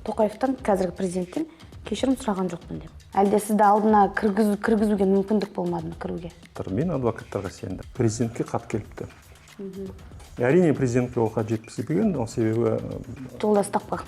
Тоқаевтан, қазіргі президенттен кешірім сұраған жоқпын деп. Әлде сізді алдына кіргізуге мүмкіндік болмады ма, кіруге? Мен адвокаттарға сендім. Президентке хат келіпті. Әрине, президентке ол хат жеткізбеген, ол себебі Жолдас таппа.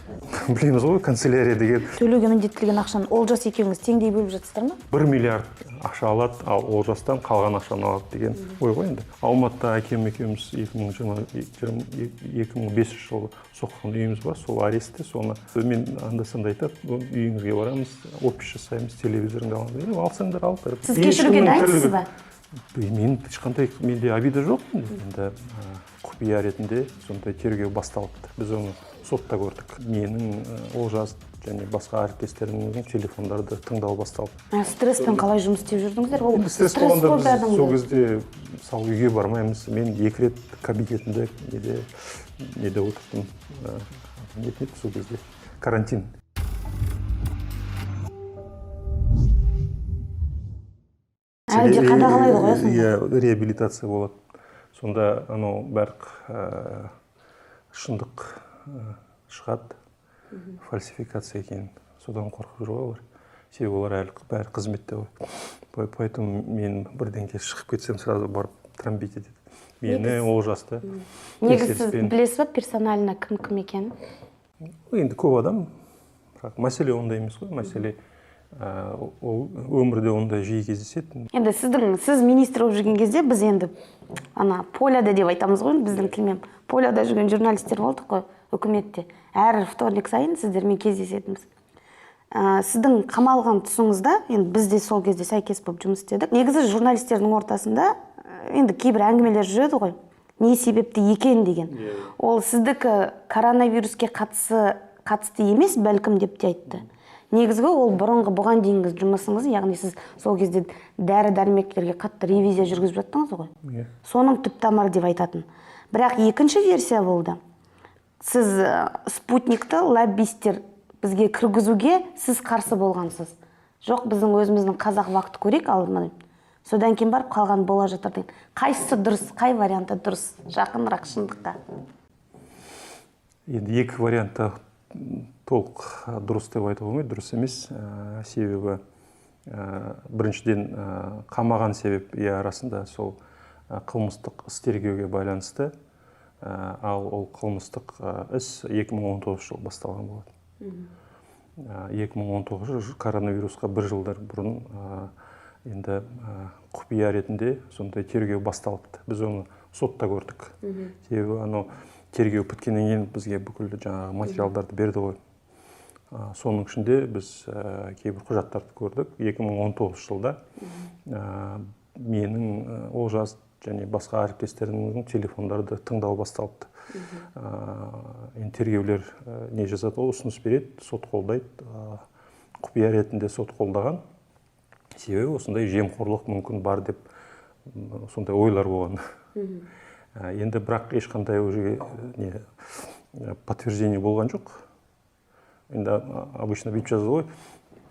Білеміз ғой, канцелярия деген. Төлеуге міндеттелген ақшаны Олжас екеуіңіз теңдей бөліп жатсыздар ма? 1 миллиард ақша алады, ал Олжастан қалған ақшаны алады деген ой ғой енді. Алматыда әкем екеуміз 2005 жылы соққан үйіміз бар, сол аресте, соны мен анда-санда айтады, үйіңізге барамыз, опись жасаймыз, телевизорыңды аламыз. Енді алсаңдар алып. Сіз кешіруге дайынсыз ба? Мен ешқандай, менде обида жоқ. Енді құпия ретінде сондай тергеу басталыпты. Біз оны сотта көрдік. Менің, Олжас және басқа әріптестеріміздің телефондарды тыңдау басталды. Стресспен қалай жұмыс істеп жүрдіңіздер? Ол Енді стресс стресс болғанда қой біз кәдімгі. сол кезде мысалы үйге бармаймыз. Мен 2 рет кабинетінде неде отырдым. Не еді сол кезде? Карантин. Әлі де қадағалайды ғой, сонда? Иә, реабилитация болады. Сонда анау бәрі шындық шығады, фальсификация екен. Содан қорқып жүр ғой олар. Себебі олар әлі бәрі қызметте ғой. Поэтому мен бірдеңке шығып кетсем, сразу барып трамбить етеді. Мені, Олжасты. Негізі сіз Тексеріспен. білесіз ба персонально кім кім екенін? Енді көп адам, бірақ мәселе ондай емес қой. Мәселе ол өмірде ондай жиі кездеседі. Енді сіз министр болып жүрген кезде біз енді ана поляда деп айтамыз ғой, біздің тілмен поляда жүрген журналистер болдық қой үкіметте. Әр вторник сайын сіздермен кездесетінбіз. Сіздің қамалған тұсыңызда, енді біз де сол кезде сәйкес болып жұмыс істедік. Негізі журналистердің ортасында енді кейбір әңгімелер жүреді ғой, не себепті екен деген. Ол сіздікі коронавируске қатысты емес бәлкім деп те айтты. Негізгі ол бұрынғы бұған дейінгі жұмысыңыз, яғни сіз сол кезде дәрі-дәрмектерге қатты ревизия жүргізіп жаттыңыз ғой. Соның түп тамыры деп айтатын. Бірақ екінші версия болды. Сіз спутникті лоббистер бізге кіргізуге сіз қарсы болғансыз. Жоқ, біздің өзіміздің қазақ вакты көрейік алдымен. Содан кейін барып қалған бола жатар деген. Қайсысы дұрыс, қай варианты дұрыс, жақынырақ шындыққа? Енді екі вариантта толық дұрыс деп айтуға болмайды, дұрыс емес. Себебі біріншіден, қамаған себеп, иә, арасында сол қылмыстық іс тергеуге байланысты. Ал ол қылмыстық іс 2019 жылы басталған болатын. 2019 жыл коронавирусқа бір жылдар бұрын, енді құпия ретінде сондай тергеу басталыпты. Біз оны сотта көрдік. Себебі анау тергеу біткеннен кейін бізге бүкіл жаңағы материалдарды берді ғой. Соның ішінде біз кейбір құжаттарды көрдік. 2019 жылда, менің, Олжас және басқа әріптестеріміздің телефондарды тыңдау басталыпты. Енді тергеулер не жазады, ол ұсыныс береді, сот қолдайды. Құпия ретінде сот қолдаған. Себебі осындай жемқорлық мүмкін бар деп, сондай ойлар болған. Енді бірақ ешқандай уже не подтверждение болған жоқ. Енді обычно бүйтіп жазады ғой,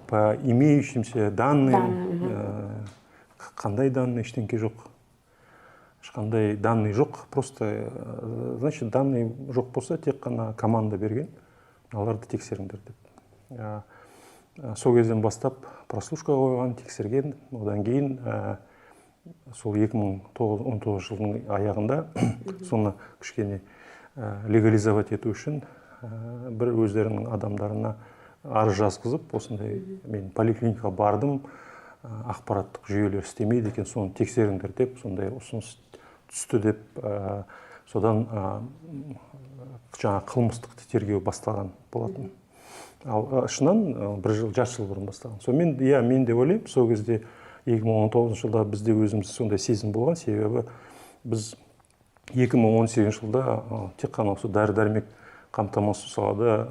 по имеющимся данным, Данным, қандай данные, ештеңке жоқ. Ешқандай данные жоқ, просто, значит, данные жоқ болса, тек қана команда берген, аларды тексеріңдер деп. Сол кезден бастап прослушка қойған, тексерген, одан кейін, сол екі мың он тоғыз жылдың аяғында соны кішкене, легализовать ету үшін, бір өздерінің адамдарына арыз жазғызып, осындай мен поликлиникаға бардым, ақпараттық жүйелер істемейді екен, соны тексеріңдер деп, сондай ұсыныс түсті деп, содан, жаңа қылмыстық тергеу басталған болатын. Ал, шынын, бір жыл, жарты жыл бұрын басталған. Сонымен, иә, мен де ойлаймын, сол кезде екі мың он тоғызыншы жылда бізде өзіміз сондай сезім болған, себебі біз екі мың он сегізінші жылда, тек қана осы дәрі-дәрмек қамтамасыз салада,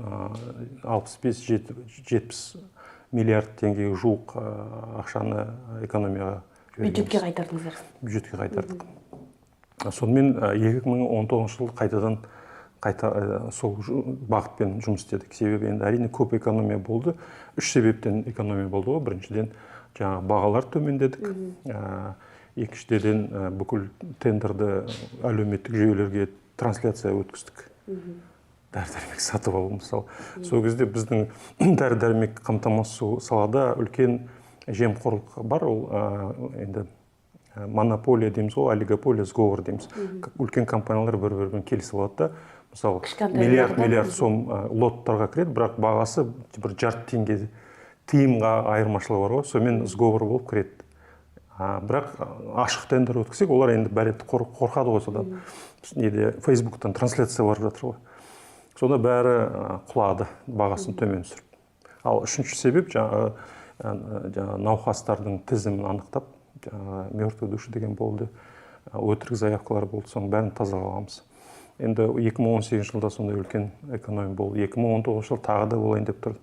алпыс бес, жетпіс миллиард теңгеге жуық, ақшаны экономияға жібергенбіз. Бюджетке қайтардыңыздар. Бюджетке қайтардық. Сонымен, екі мың он тоғызыншы жылы қайтадан қайта, сол бағытпен жұмыс істедік. Себебі енді әрине көп экономия болды. Үш себептен экономия болды ғой. Біріншіден, жаңағы бағалар төмендедік. Екіншіден, бүкіл тендерді әлеуметтік жүйелерге трансляция өткіздік. Дәрі-дәрмек сатып алу, мысалы. Сол кезде біздің дәрі-дәрмек қамтамасыз салада үлкен жемқорлық бар. Ол енді монополия дейміз ғой, олигополия, сговор дейміз. Үлкен компаниялар бір бірімен келісіп алады да, мысалы, миллиард миллиард сом лоттарға кіреді, бірақ бағасы бір жарты теңге тиымға айырмашылығы бар ғой, сонымен сговор болып кіреді. Бірақ ашық тендер өткізсек, олар енді бәрі қорқады ғой содан. Неде, Фейсбуктан трансляция барып жатыр ғой, сонда бәрі құлады, бағасын төмен түсіріп. Ал үшінші себеп жаңағы, жаңағы науқастардың тізімін анықтап, жаңағы мертвые души деген болды, өтірік заявкалар болды, соның бәрін тазалағанбыз. Енді 2018 жылда сондай үлкен экономия болды, 2019 жыл тағы да болайын деп тұр.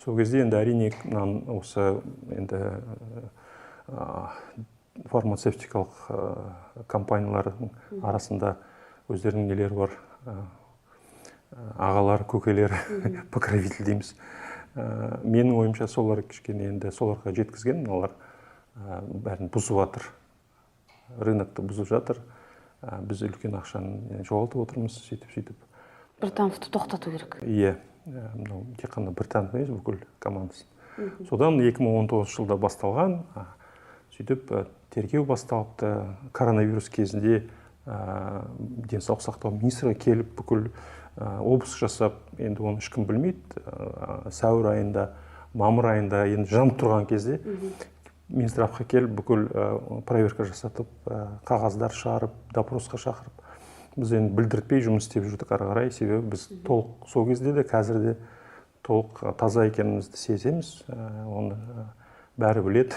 Сол кезде енді, әрине, мынаның осы енді фармацевтикалық компаниялардың арасында өздерінің нелері бар, ағалар, көкелер, покровитель дейміз. Менің ойымша, солар кішкене енді соларға жеткізген: мыналар бәрін бұзып жатыр, рынокты бұзып жатыр, біз үлкен ақшаны жоғалтып отырмыз, сөйтіп сөйтіп Біртановты тоқтату керек. Иә, мынау тек қана Біртанов емес, бүкіл командасын. Содан 2019 жылда басталған, сөйтіп тергеу басталыпты. Коронавирус кезінде денсаулық сақтау министрі келіп, бүкіл обыск жасап, енді оны ешкім білмейді. Сәуір айында, мамыр айында, енді жанып тұрған кезде Минздравқа келіп, бүкіл проверка жасатып, қағаздар шығарып, допросқа шақырып, біз енді білдіртпей жұмыс істеп жүрдік ары қарай. Себебі біз толық сол кезде де, қазір де толық таза екенімізді сеземіз, оны бәрі біледі.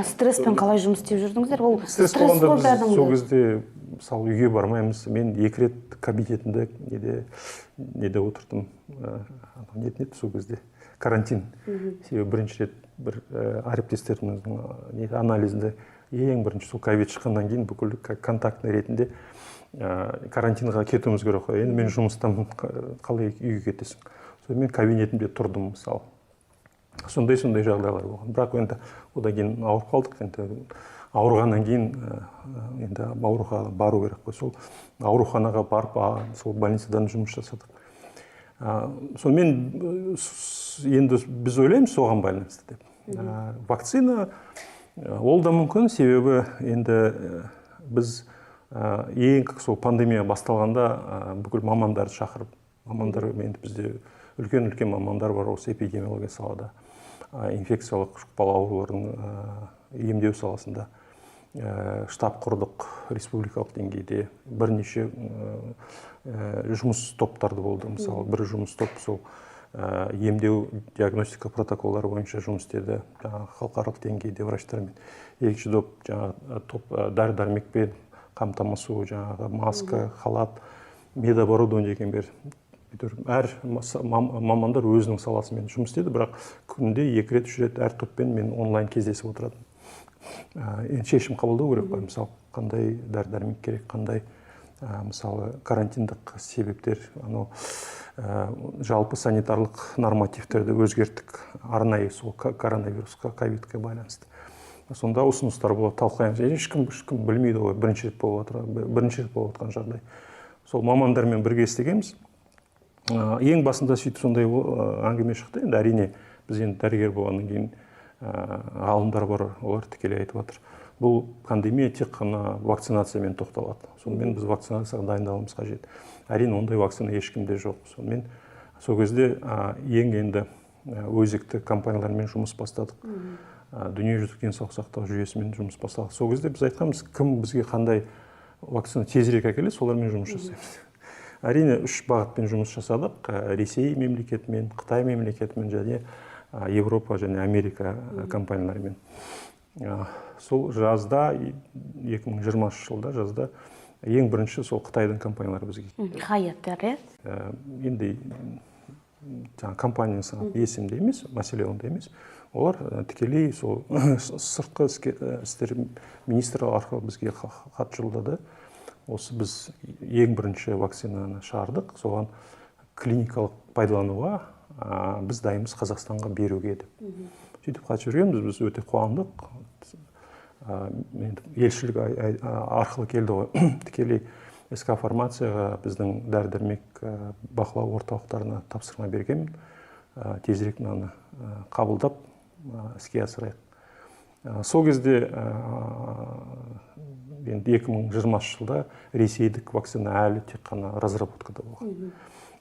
Стресспен қалай жұмыс істеп жүрдіңіздер? Ол стресс болғанда, біз сол кезде, мысалы, үйге бармаймыз. Мен екі рет кабинетінде неде отырдым, не еді сол кезде, карантин. Себебі бірінші рет бір әріптестеріміздің не анализінде ең бірінші сол ковид шыққаннан кейін бүкіл контактный ретінде карантинға кетуіміз керек қой. Енді мен жұмыстамын, қалай үйге кетесің? Сонымен кабинетімде тұрдым, мысалы. Сондай сондай жағдайлар болған. Бірақ енді одан кейін ауырып қалдық. Енді ауырғаннан кейін енді ауруханаға бару керек қой. Сол ауруханаға барып, сол больницадан жұмыс жасадық. Сонымен енді біз ойлаймыз, соған байланысты деп. Вакцина, ол да мүмкін. Себебі енді біз ең сол пандемия басталғанда бүкіл мамандарды шақырып, мамандар, енді бізде үлкен үлкен мамандар бар осы эпидемиология салада, инфекциялық жұқпалы аурулардың емдеу саласында, штаб құрдық республикалық деңгейде. Бірнеше жұмыс топтарды болды. Мысалы, бір жұмыс топ сол емдеу, диагностика протоколдары бойынша жұмыс істеді, жаңағы халықаралық деңгейде врачтармен. Екінші топ, жаңағы топ, дәрі дәрмекпен қамтамасу, жаңағы маска, халат, медоборудование деген бер. Әр мамандар өзінің саласымен жұмыс істеді, бірақ күнде екі рет, үш рет әр топпен мен онлайн кездесіп отыратынмын. Енді шешім қабылдау керек қой, мысалы, қандай дәрі дәрмек керек, қандай, мысалы, карантиндік себептер, анау жалпы санитарлық нормативтерді өзгерттік арнайы сол коронавирусқа, ковидке байланысты. Сонда ұсыныстар болады, талқылаймыз. Ешкім білмейді ғой, бірінші рет болып жатыр, бірінші рет болып жатқан жағдай. Сол мамандармен бірге істегенбіз. Ең басында сөйтіп сондай әңгіме шықты. Енді, әрине, біз енді дәрігер болғаннан кейін, ғалымдар бар, олар тікелей айтып жатыр: бұл пандемия тек қана вакцинациямен тоқталады, сонымен біз вакцинацияға дайындалуымыз қажет. Әрине, ондай вакцина ешкімде жоқ. Сонымен сол кезде ең енді өзекті компаниялармен жұмыс бастадық, Дүниежүзілік денсаулық сақтау жүйесімен жұмыс бастадық. Сол кезде біз айтқанбыз: кім бізге қандай вакцина тезірек әкеледі, солармен жұмыс жасаймыз. Әрине, үш бағытпен жұмыс жасадық: Ресей мемлекетімен, Қытай мемлекетімен және Европа және Америка компанияларымен. Сол жазда, 2020 жылда жазда ең бірінші сол Қытайдың компаниялары бізге Хайаттар, иә? Енді жаңағы компанияның аты есімде емес, мәселе онда емес. Олар тікелей сол сыртқы істер министрі арқылы бізге хат жолдады: осы біз ең бірінші вакцинаны шығардық, соған клиникалық пайдалануға біз дайынбыз Қазақстанға беруге деп. Сөйтіп хат жібергенбіз. Біз өте қуандық. Енді елшілік арқылы келді ғой тікелей. СК Фармацияға, біздің дәрі дәрмек бақылау орталықтарына тапсырма бергенмін: тезірек мынаны қабылдап, іске асырайық. Сол кезде, енді 2020 жылда ресейдік вакцина әлі тек қана разработкада болған,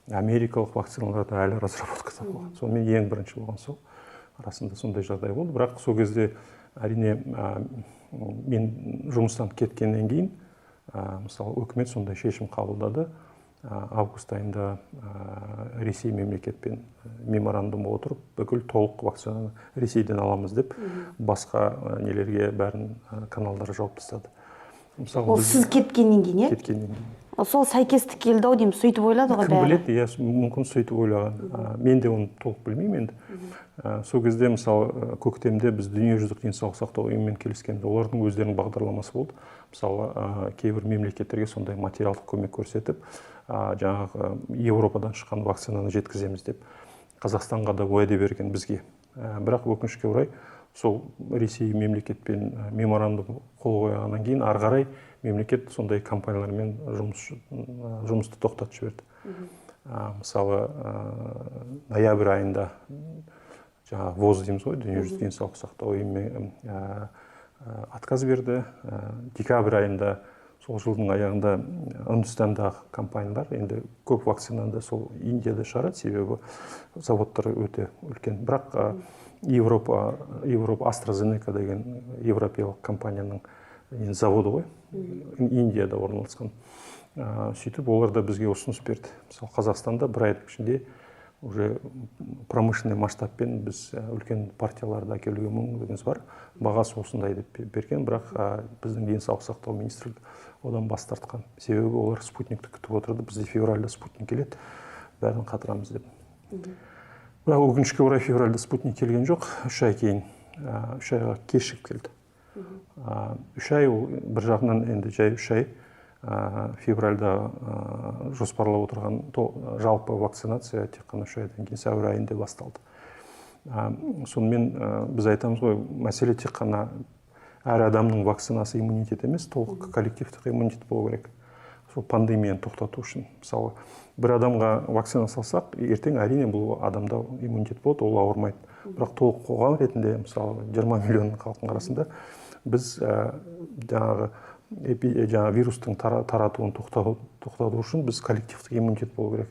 америкалық вакциналар да әлі разработкада болған. Сонымен ең бірінші болған сол, расында сондай жағдай болды. Бірақ сол кезде, әрине, мен жұмыстан кеткеннен кейін, мысалы, үкімет сондай шешім қабылдады: август айында Ресей мемлекетпен меморандумға отырып, бүкіл толық вакцинаны Ресейден аламыз деп, басқа нелерге бәрін каналдар жауып тастады. Мысалы, ол сіз кеткеннен кейін, иә? Кеткеннен кейін. Сол сәйкестік келді ау деймін, сөйтіп ойлады ғой. Кім біледі, иә, мүмкін, сөйтіп ойлаған. Мен де оны толық білмеймін енді. Сол кезде, мысалы, көктемде біз Дүниежүзілік денсаулық сақтау ұйымымен келіскенбіз. Олардың өздерінің бағдарламасы болды. Мысалы, кейбір мемлекеттерге сондай материалдық көмек көрсетіп, жаңағы Еуропадан шыққан вакцинаны жеткіземіз деп, Қазақстанға да уәде берген бізге. Бірақ, өкінішке орай, сол Ресей мемлекетпен меморандум қол қойғаннан кейін ары қарай мемлекет сондай компаниялармен жұмысты тоқтатып жіберді. Мысалы, ноябрь айында жаңағы ВОЗ дейміз ғой, Дүниежүзілік денсаулық сақтау ұйымы отказ берді. Декабрь айында, сол жылдың аяғында Үндістандағы компаниялар, енді көп вакцинаны сол Индияда шығарады, себебі заводтар өте үлкен, бірақ Европа AstraZeneca деген европеялық компанияның енді заводы ғой Индияда орналасқан. Сөйтіп олар да бізге ұсыныс берді. Мысалы, Қазақстанда бір айдың ішінде уже промышленный масштабпен біз үлкен партияларды әкелуге мүмкіндігіміз бар, бағасы осындай деп берген. Бірақ біздің Денсаулық сақтау министрлігі одан бас тартқан, себебі олар Спутникті күтіп отырды, бізде февральда Спутник келеді, бәрін қатырамыз деп. Бірақ, өкінішке орай, февральда Спутник келген жоқ, 3 ай кейін, 3 айға кешігіп келді. 3 ай ол бір жағынан енді жай 3 ай. Февральда жоспарлап отырған жалпы вакцинация тек қана 3 айдан кейін, сәуір айында басталды. Сонымен біз айтамыз ғой, мәселе тек қана әр адамның вакцинасы, иммунитет емес, толық коллективтік иммунитет болу керек сол пандемияны тоқтату үшін. Мысалы, бір адамға вакцина салсақ, ертең, әрине, бұл адамда иммунитет болады, ол ауырмайды. Бірақ толық қоғам ретінде, мысалы, 20 миллион халықтың арасында біз жаңағы жаңағы вирустың таратуын тоқтату үшін біз коллективтік иммунитет болу керек.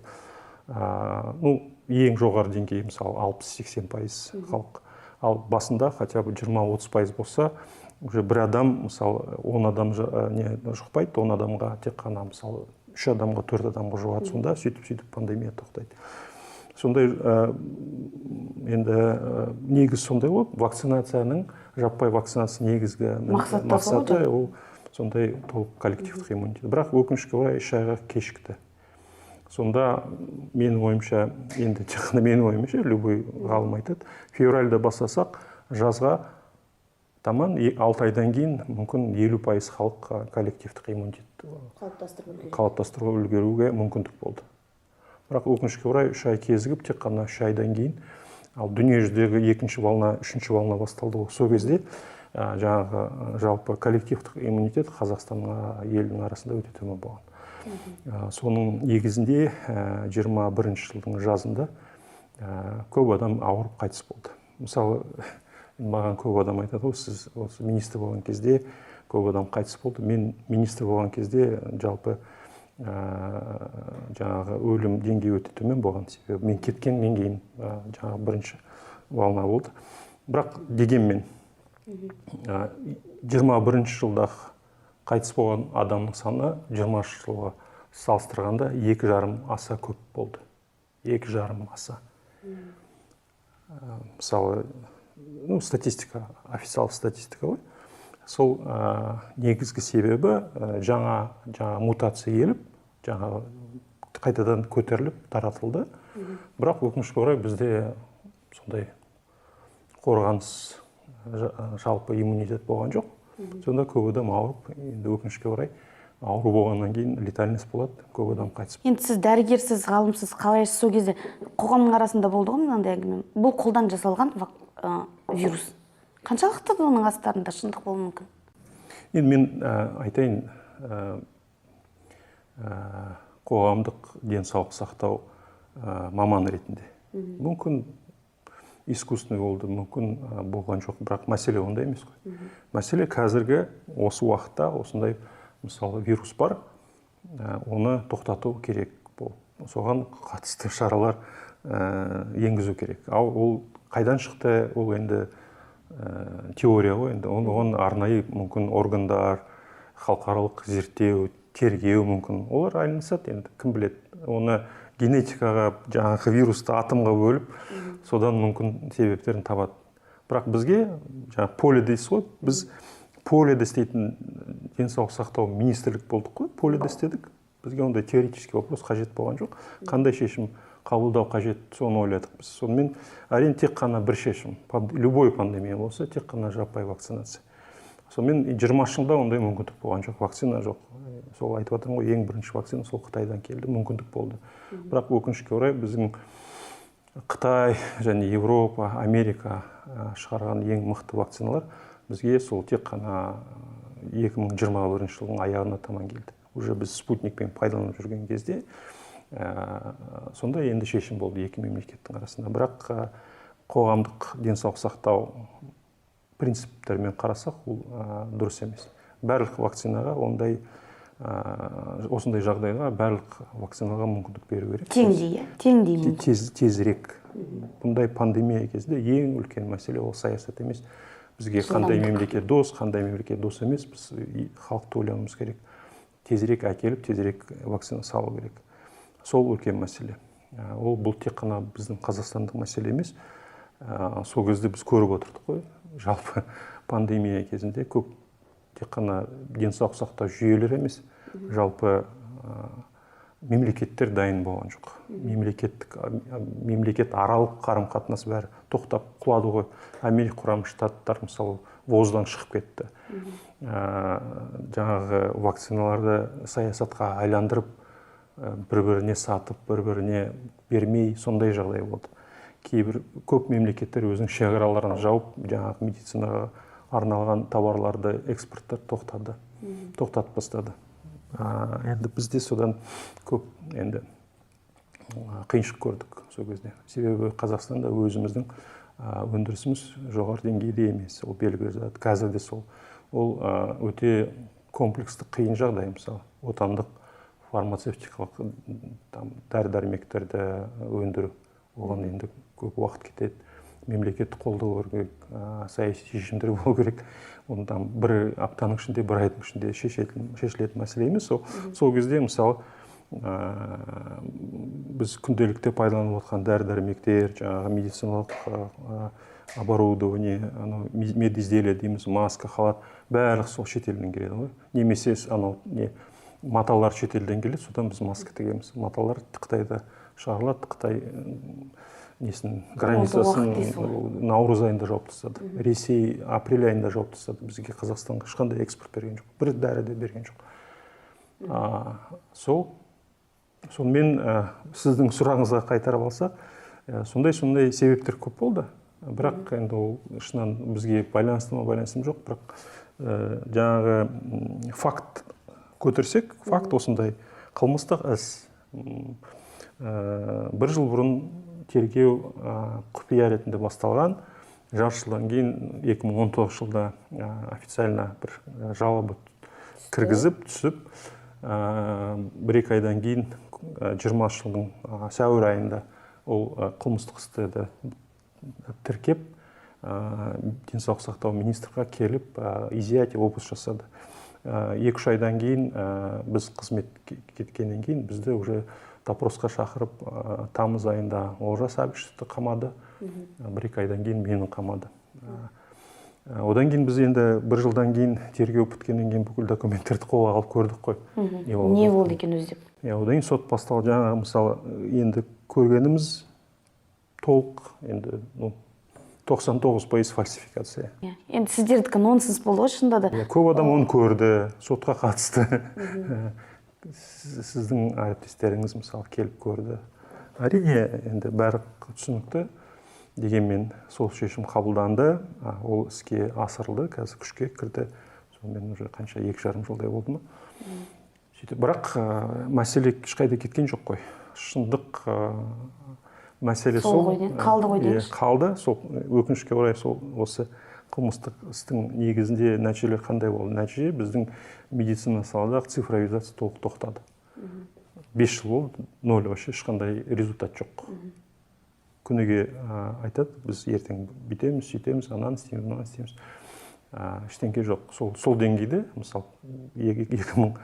Ну, ең жоғары деңгей, мысалы, 60-80% халық, ал басында хотя бы 20-30% болса, уже бір адам, мысалы, 10 адам не жұқпайды, 10 адамға тек қана, мысалы, үш адамға, төрт адамға жұғады. Сонда сөйтіп сөйтіп пандемия тоқтайды. Сондай енді негіз сондай ғой, вакцинацияның, жаппай вакцинация негізгі мақсаты да сол ғой. Мақсаты ол сондай толық коллективтік иммунитет. Бірақ, өкінішке орай, 3 айға кешікті. Сонда менің ойымша, енді тек қана менің ойымша, любой ғалым айтады, февральда бастасақ, жазға таман, 6 айдан кейін мүмкін 50% халық коллективтік иммунитет қалыптастырып қалыптастыруға үлгеруге мүмкіндік болды. Бірақ, өкінішке орай, 3 ай кезігіп, тек қана 3 айдан кейін. Ал дүниежүзідегі екінші волна, үшінші волна басталды ғой, сол кезде жаңағы жалпы коллективтік иммунитет Қазақстанға, елдің арасында өте төмен болған. Соның негізінде 21-жылдың жазында көп адам ауырып қайтыс болды. Мысалы, маған көп адам айтады ғой: «Сіз осы министр болған кезде көп адам қайтыс болды». Мен министр болған кезде жалпы жаңағы өлім деңгейі өте төмен болған, себебі мен кеткеннен кейін жаңағы бірінші волна болды. Бірақ дегенмен 21-жылда қайтыс болған адамның саны 20-жылға салыстырғанда 2,5 аса көп болды, 2,5 аса. Мысалы, ну, статистика, официалды статистика ғой. Сол негізгі себебі жаңа мутация келіп, жаңағы қайтадан көтеріліп таратылды. Бірақ, өкінішке орай, бізде сондай қорғаныс, жалпы иммунитет болған жоқ. Сонда көп адам ауырып, енді, өкінішке орай, ауру болғаннан кейін летальность болады, көп адам қайтыс. Енді сіз дәрігерсіз, ғалымсыз, қалайсыз, сол кезде қоғамның арасында болды ғой мынандай әңгіме: бұл қолдан жасалған вирус. Қаншалықты оның астарында шындық болуы мүмкін? Енді мен айтайын, Қоғамдық денсаулық сақтау маманы ретінде. Мүмкін искусственный болды, мүмкін болған жоқ, бірақ мәселе онда емес қой. Мәселе қазіргі осы уақытта осындай, мысалы, вирус бар, оны тоқтату керек болып, соған қатысты шаралар енгізу керек. Ал ол қайдан шықты, ол енді теория ғой енді. Оған арнайы мүмкін органдар, халықаралық зерттеу, тергеу мүмкін. Олар айналысады енді, кім біледі. Оны генетикаға, жаңағы вирусты атомға бөліп, содан мүмкін себептерін табады. Бірақ бізге жаңағы поле дейсіз ғой, біз поледе істейтін денсаулық сақтау министрлік болдық қой, поледе істедік. Бізге ондай теоретический вопрос қажет болған жоқ. Қандай шешім қабылдау қажет, соны ойладық біз. Сонымен, әрине, тек қана бір шешім, любой пандемия болса, тек қана жаппай вакцинация. Сонымен 20 жылда ондай мүмкіндік болған жоқ, вакцина жоқ. Сол айтып жатырмын ғой, ең бірінші вакцина сол Қытайдан келді, мүмкіндік болды. Бірақ өкінішке орай, біздің Қытай және Европа, Америка шығарған ең мықты вакциналар бізге сол тек қана 2021 жылдың аяғына таман келді. Уже біз спутникпен пайдаланып жүрген кезде сондай енді шешім болды екі мемлекеттің арасында. Бірақ қоғамдық денсаулық сақтау принциптерімен қарасақ, ол дұрыс емес. Барлық вакцинаға ондай, осындай жағдайға барлық вакцинаға мүмкіндік беру керек. Теңдей, иә, теңдей мүмкін. Тезірек. Бұндай пандемия кезінде ең үлкен мәселе ол саясат емес. Бізге қандай Жылдамдық. мемлекет дос, қандай мемлекет дос емес, біз халықты ойлауымыз керек. Тезірек әкеліп, тезірек вакцина салу керек. Сол үлкен мәселе. Ол бұл тек қана біздің қазақстандық мәселе емес. Сол кезде біз көріп отырдық қой, жалпы пандемия кезінде көп тек қана денсаулық сақтау жүйелері емес, жалпы мемлекеттер дайын болған жоқ. Мемлекет аралық қарым қатынас бәрі тоқтап құлады ғой. Америка Құрама Штаттар, мысалы, ВОЗ-дан шығып кетті. Жаңағы вакциналарды саясатқа айландырып, бір біріне сатып, бір біріне бермей, сондай жағдай болды. Кейбір көп мемлекеттер өзінің шекараларын жауып, жаңағы медицинаға арналған товарларды экспорттар тоқтады, тоқтатып тастады. Енді бізде содан көп енді қиыншылық көрдік сол кезде. Себебі Қазақстанда өзіміздің өндірісіміз жоғары деңгейде емес, ол белгілі зат. Қазір де сол. Ол өте комплексті қиын жағдай. Мысалы, отандық фармацевтикалық там дәрі дәрмектерді өндіру, оған енді көп уақыт кетеді. Мемлекетті қолдау керек, саяси шешімдер болу керек. Оны там бір аптаның ішінде, бір айдың ішінде шешілетін мәселе емес. Сол кезде, мысалы, біз күнделікті пайдаланып отқан дәрі дәрмектер, жаңағы медициналық оборудование, анау медизделие дейміз, маска, халат, барлығы сол шетелден келеді ғой. Немесе анау не маталар шетелден келеді, содан біз маска тігеміз. Маталар Қытайда шығарылады, Қытай несін, границасын уақыт дейсіз ғой. наурыз айында жауып тастады. Ресей апрель айында жауып тастады. Бізге, Қазақстанға, ешқандай экспорт берген жоқ, бір дәрі де берген жоқ. Сол сонымен, сіздің сұрағыңызға қайтарып алсақ, сондай себептер көп болды. Бірақ енді ол шынын бізге байланысты ма, байланысты ма, жоқ, бірақ жаңағы факт көтерсек, факт осындай: қылмыстық іс бір жыл бұрын тергеу құпия ретінде басталған, жарты жылдан кейін, 2019 жылда официально бір жалоба кіргізіп түсіп, 1-2 айдан кейін, 20 жылдың сәуір айында ол қылмыстық істі де тіркеп, денсаулық сақтау министрға келіп, изъятие, обыск жасады. 2-3 айдан кейін, біз қызмет кеткеннен кейін, бізді уже допросқа шақырып, тамыз айында Олжас Әбішевті қамады, 1-2 айдан кейін мені қамады. Одан кейін біз енді бір жылдан кейін, тергеу біткеннен кейін, бүкіл документтерді қолға алып көрдік қой, не болып Не жатқанын. болды екен өзі деп. Иә, одан кейін сот басталды. Жаңағы, мысалы, енді көргеніміз толық енді, ну, 99% фальсификация. Иә, енді сіздердікі нонсенс болды ғой шынында да. Иә, көп адам оны көрді, сотқа қатысты. Сіздің әріптестеріңіз, мысалы, келіп көрді. Әрине, енді бәрі түсінікті. Дегенмен сол шешім қабылданды, ол іске асырылды, қазір күшке кірді. Сонымен уже қанша, 2,5 жылдай болды ма? Сөйтіп, бірақ мәселе ешқайда кеткен жоқ қой. Шындық мәселе сол ғой, қалды ғой дейікші. Қалды. Сол өкінішке орай сол осы қылмыстық істің негізінде нәтижелер қандай болды? Нәтиже біздің медицина саладағы цифровизация толық тоқтады. 5 жыл болды, ноль, вообще ешқандай результат жоқ. Күніге айтады, біз ертең бүйтеміз, сөйтеміз, ананы істейміз, мынаны істейміз. Ештеңке жоқ. Сол деңгейде, мысалы, 2019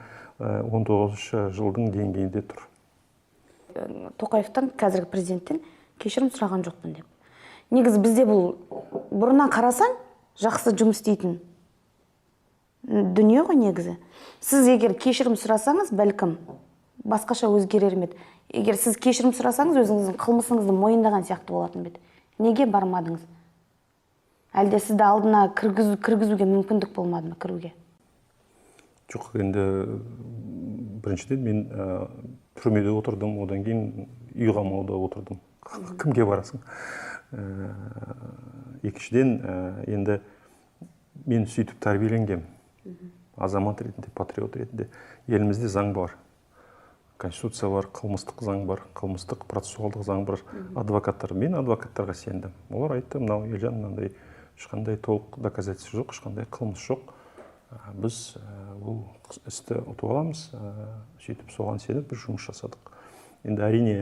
жылдың деңгейінде тұр. Тоқаевтан, қазіргі президенттен кешірім сұраған жоқпын деп. Негізі бізде бұл бұрыннан қарасаң жақсы жұмыс істейтін дүние ғой негізі. Сіз егер кешірім сұрасаңыз, бәлкім басқаша өзгерер ме еді? Егер сіз кешірім сұрасаңыз, өзіңіздің қылмысыңызды мойындаған сияқты болатын ба еді? Неге бармадыңыз? Әлде сізді алдына кіргізуге мүмкіндік болмады ма кіруге? Жоқ, енді біріншіден мен түрмеде отырдым, одан кейін үй қамауда отырдым. Кімге барасың? Екіншіден, енді мен сөйтіп тәрбиеленгем. Азамат ретінде, патриот ретінде. Елімізде заң бар. Конституция бар, қылмыстық заң бар, қылмыстық процессуалдық заң бар. Адвокаттар, мен адвокаттарға сендім. Олар айтты, мынау Елжан мынандай ешқандай толық доказательство жоқ, ешқандай қылмыс жоқ. Біз бұл істі ұтып аламыз, сөйтіп соған сеніп біз жұмыс жасадық. Енді әрине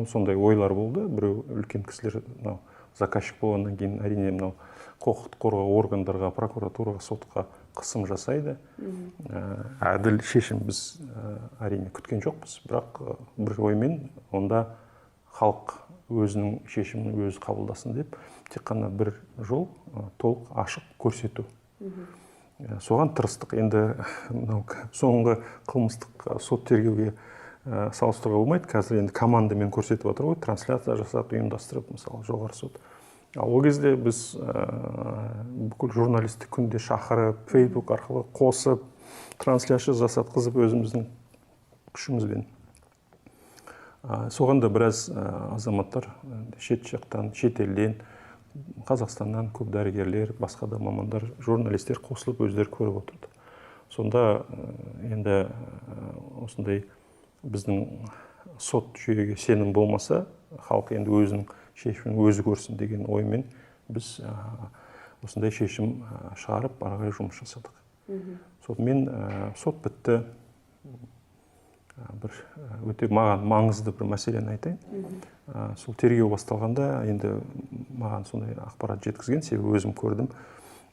сондай ойлар болды. Біреу үлкен кісілер, мынау заказчик болғаннан кейін әрине мынау құқық қорғау органдарға, прокуратураға, сотқа қысым жасайды. Әділ шешім біз әрине күткен жоқпыз, бірақ бір оймен онда халық өзінің шешімін өзі қабылдасын деп тек қана бір жол, толық ашық көрсету. Соған тырыстық. Енді мынау соңғы қылмыстық сот тергеуге салыстыруға болмайды. Қазір енді командамен көрсетіп отыр ғой, трансляция жасап, ұйымдастырып, мысалы, жоғары сот. Ал ол кезде біз бүкіл журналисті күнде шақырып, Facebook арқылы қосып, трансляция жасатқызып өзіміздің күшімізбен. Соған да біраз азаматтар шет жақтан, шет елден, Қазақстаннан көп дәрігерлер, басқа да мамандар, журналистер қосылып өздері көріп отырды. Сонда енді осындай біздің сот жүйеге сенім болмаса, халық енді өзінің шешімін өзі көрсін деген оймен біз осындай шешім шығарып, ары қарай жұмыс жасадық. Сонымен сот бітті. Бір өте маған маңызды бір мәселені айтайын. Сол тергеу басталғанда енді маған сондай ақпарат жеткізген, себебі өзім көрдім.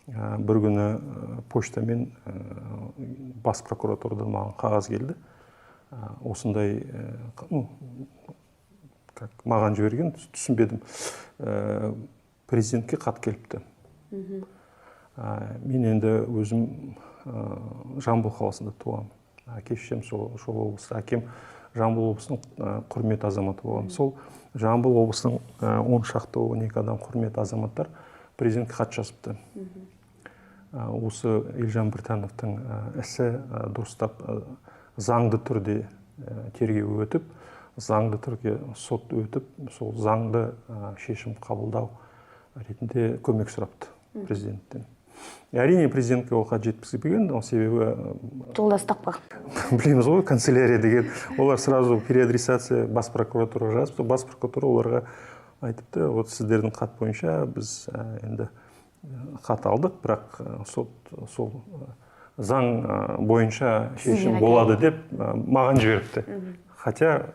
Бір күні почтамен бас прокуратурадан маған қағаз келді. Осындай, ну, как маған жіберген, түсінбедім. Президентке хат келіпті. Мен енді өзім Жамбыл қаласында туғанмын. Әке шешем сол облыста, әкем Жамбыл облысының құрметті азаматы болған. Сол Жамбыл облысының 10 шақты 12 адам құрметті азаматтар президентке хат жазыпты. Осы Елжан Біртановтың ісі дұрыстап заңды түрде тергеу өтіп, заңды түрде сот өтіп, сол заңды шешім қабылдау ретінде көмек сұрапты президенттен. Әрине президентке ол хат жеткізбеген, ол себебі жолдас таппа. Білеміз ғой, канцелярия деген, олар сразу переадресация бас прокуратураға жазыпты, бас прокуратура оларға айтыпты, вот сіздердің хат бойынша біз енді хат алдық, бірақ сот сол заң бойынша шешім болады деп маған жіберіпті. Хотя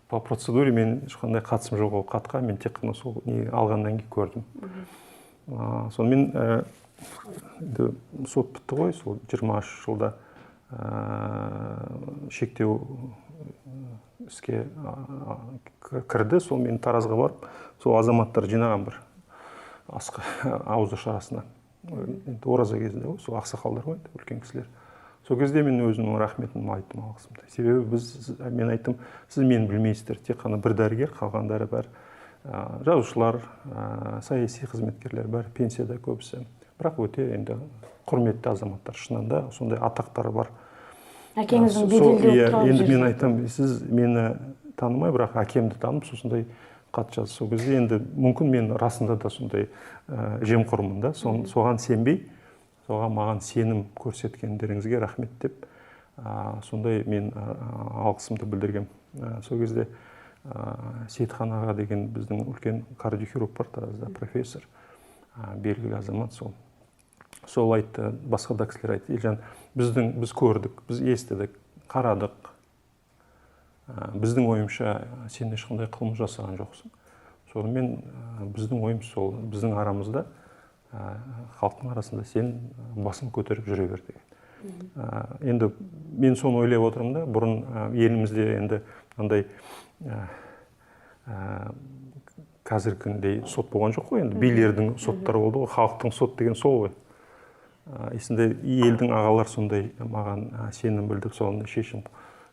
по процедуре мен ешқандай қатысым жоқ ол хатқа, мен тек қана сол не алғаннан кейін көрдім. Сонымен енді сот бітті ғой, сол 23 жылда шектеу іске кірді. Сол мен Таразға барып, сол азаматтар жинаған бір асқа ауыз ашарасына. Енді ораза кезінде ғой, сол ақсақалдар ғой, үлкен кісілер. Сол кезде мен өзімнің рахметімді айттым, алғысымды. Себебі мен айттым, сіз мені білмейсіздер, тек қана бір дәрігер, қалғандары бәрі жазушылар, саяси қызметкерлер, бәрі пенсияда көбісі. Бірақ өте енді құрметті азаматтар, шынында сондай атақтары бар. Әкеңіздің беделді болып тұрған. Енді мен айтам, сіз мені танымай, бірақ әкемді танып, сондай хат жазды. Сол кезде енді мүмкін мен расында да сондай жемқормын да, соған сенбей, соған маған сенім көрсеткендеріңізге рахмет деп Сондай мен алғысымды білдіргем. Сол кезде Сейітхан аға деген біздің үлкен кардиохирург бар Таразда, профессор, белгілі азамат сол. Сол айтты, басқа да кісілер айтты: Елжан, біз көрдік, біз естідік, қарадық. Біздің ойымша, сен ешқандай қылмыс жасаған жоқсың. Сонымен біздің ойымыз сол, біздің арамызда, халықтың арасында сен басын көтеріп жүре бер деген. Енді мен соны ойлап отырмын да, бұрын елімізде енді андай қазіргіндей сот болған жоқ қой, енді билердің соттары болды ғой, халықтың сот деген сол ғой. Есінде елдің ағалар сондай маған сенім білдіріп, сондай шешім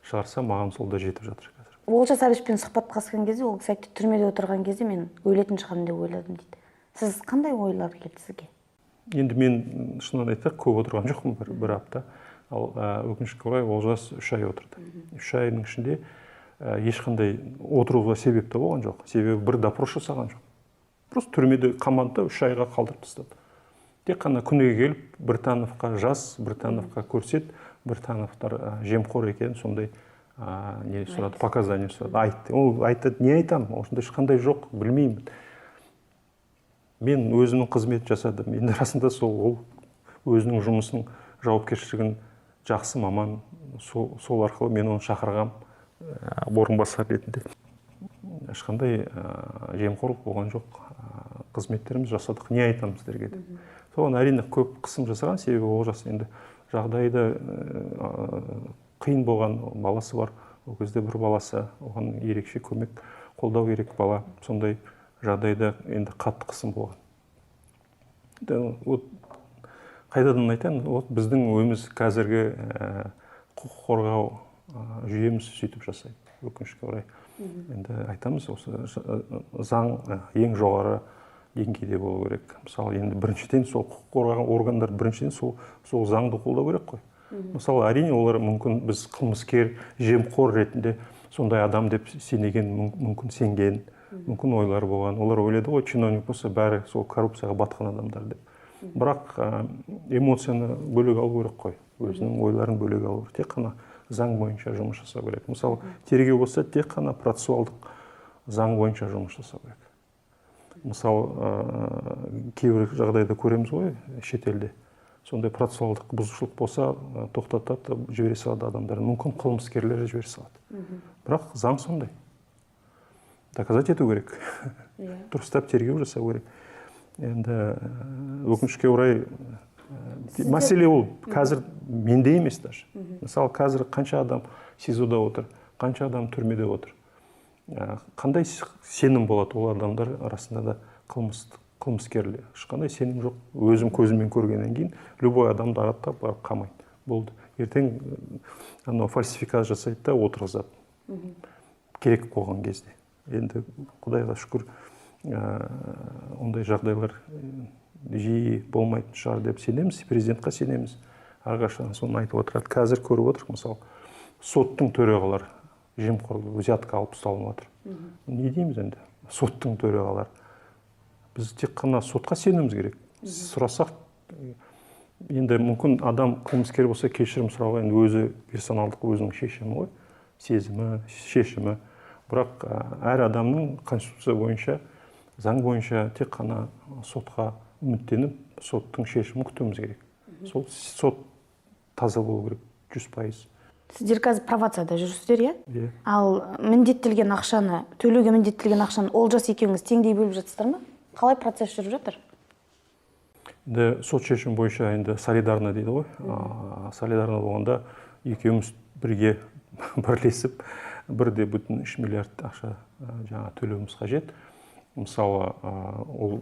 шығарса, маған сол да жетіп жатыр қазір. Олжас Әбішпен сұхбаттасқан кезде ол кісі айтты, түрмеде отырған кезде мен өлетін шығармын деп ойладым дейді. Сіз қандай ойлар келді сізге? Енді мен шынын айтсақ, көп отырған жоқпын, бір апта. Ал өкінішке орай Олжас 3 ай отырды. 3 айдың ішінде ешқандай отыруға себеп те болған жоқ. Себебі бір допрос жасаған жоқ. Просто түрмеде қамады да 3 айға қалдырып тастады. Тек қана күніге келіп Біртановқа жаз, Біртановқа көрсет, Біртановтар жемқор екен, сондай не сұрады, показания сұрады, айтты. Ол айтады, не айтамын, осындай ешқандай жоқ, білмеймін. Мен өзімнің қызмет жасадым. Енді расында сол, ол өзінің жұмысының жауапкершілігін жақсы маман, сол арқылы мен оны шақырғам орынбасар ретінде. Ешқандай жемқорлық болған жоқ, қызметтеріміз жасадық, не айтамыз сіздерге деп. Соған әрине көп қысым жасаған, себебі Олжас енді жағдайы да қиын болған, баласы бар, ол кезде бір баласы, оған ерекше көмек, қолдау керек бала, сондай жағдайда енді қатты қысым болған. Вот қайтадан айтайын, вот біздің ойымыз қазіргі құқық қорғау жүйеміз сөйтіп жасайды, өкінішке орай. Енді айтамыз, осы заң ең жоғары деңгейде болу керек. Мысалы, енді біріншіден сол құқық қорғаған органдар біріншіден сол заңды қолдау керек қой. Мысалы, әрине олар мүмкін біз қылмыскер, жемқор ретінде сондай адам деп сенеген, мүмкін сенген, мүмкін ойлар болған. Олар ойлады ғой, чиновник болса бәрі сол коррупцияға батқан адамдар деп. Бірақ эмоцияны бөлек алу керек қой, өзінің ойларын бөлек алу керек. Тек қана заң бойынша жұмыс жасау керек. Мысалы, тергеу болса, тек қана процессуалдық заң бойынша жұмыс жасау керек. Мысалы, кейбір жағдайда көреміз ғой, шетелде сондай процессуалдық бұзушылық болса, тоқтатады, жібере салады адамдар. Мүмкін қылмыскерлер жібере салады. Бірақ заң сондай. Доказать ету керек. Дұрыстап тергеу жасау керек. Енді өкінішке орай мәселе ол қазір менде емес даже. Мысалы, қазір қанша адам СИЗОда отыр, қанша адам түрмеде отыр. Қандай сенім болады ол адамдар арасында да қылмыскерлер? Ешқандай сенім жоқ. Өзім көзіммен көргеннен кейін любой адамды аттап барып қамайды. Болды. Ертең анау фальсификация жасайды да отырғызады. Керек болған кезде. Енді Құдайға шүкір, ондай жағдайлар жиі болмайтын шығар деп сенеміз, президентқа сенеміз. Әрқашан соны айтып отырады. Қазір көріп отырмық, мысалы, соттың төрағалары жемқорлық, взятка алып ұсталынып жатыр. Не дейміз енді? Соттың төрағалары. Біз тек қана сотқа сенуіміз керек. Сұрасақ, енді мүмкін адам қылмыскер болса, кешірім сұрауға енді өзі персоналдық өзінің шешімі ғой, сезімі, шешімі. Бірақ әр адамның конституция бойынша, заң бойынша тек қана сотқа үміттеніп, соттың шешімін күтуіміз керек. Сол сот таза болу керек, 100%. Сіздер қазір провацияда жүрсіздер, иә? Иә. Ал міндеттелген ақшаны, төлеуге міндеттелген ақшаны Олжас екеуіңіз теңдей бөліп жатсыздар ма? Қалай процесс жүріп жатыр? Енді сот шешімі бойынша енді солидарно дейді ғой. Солидарно болғанда екеуміз бірге бірлесіп 1,3 миллиард ақша жаңа төлеуіміз қажет. Мысалы, ол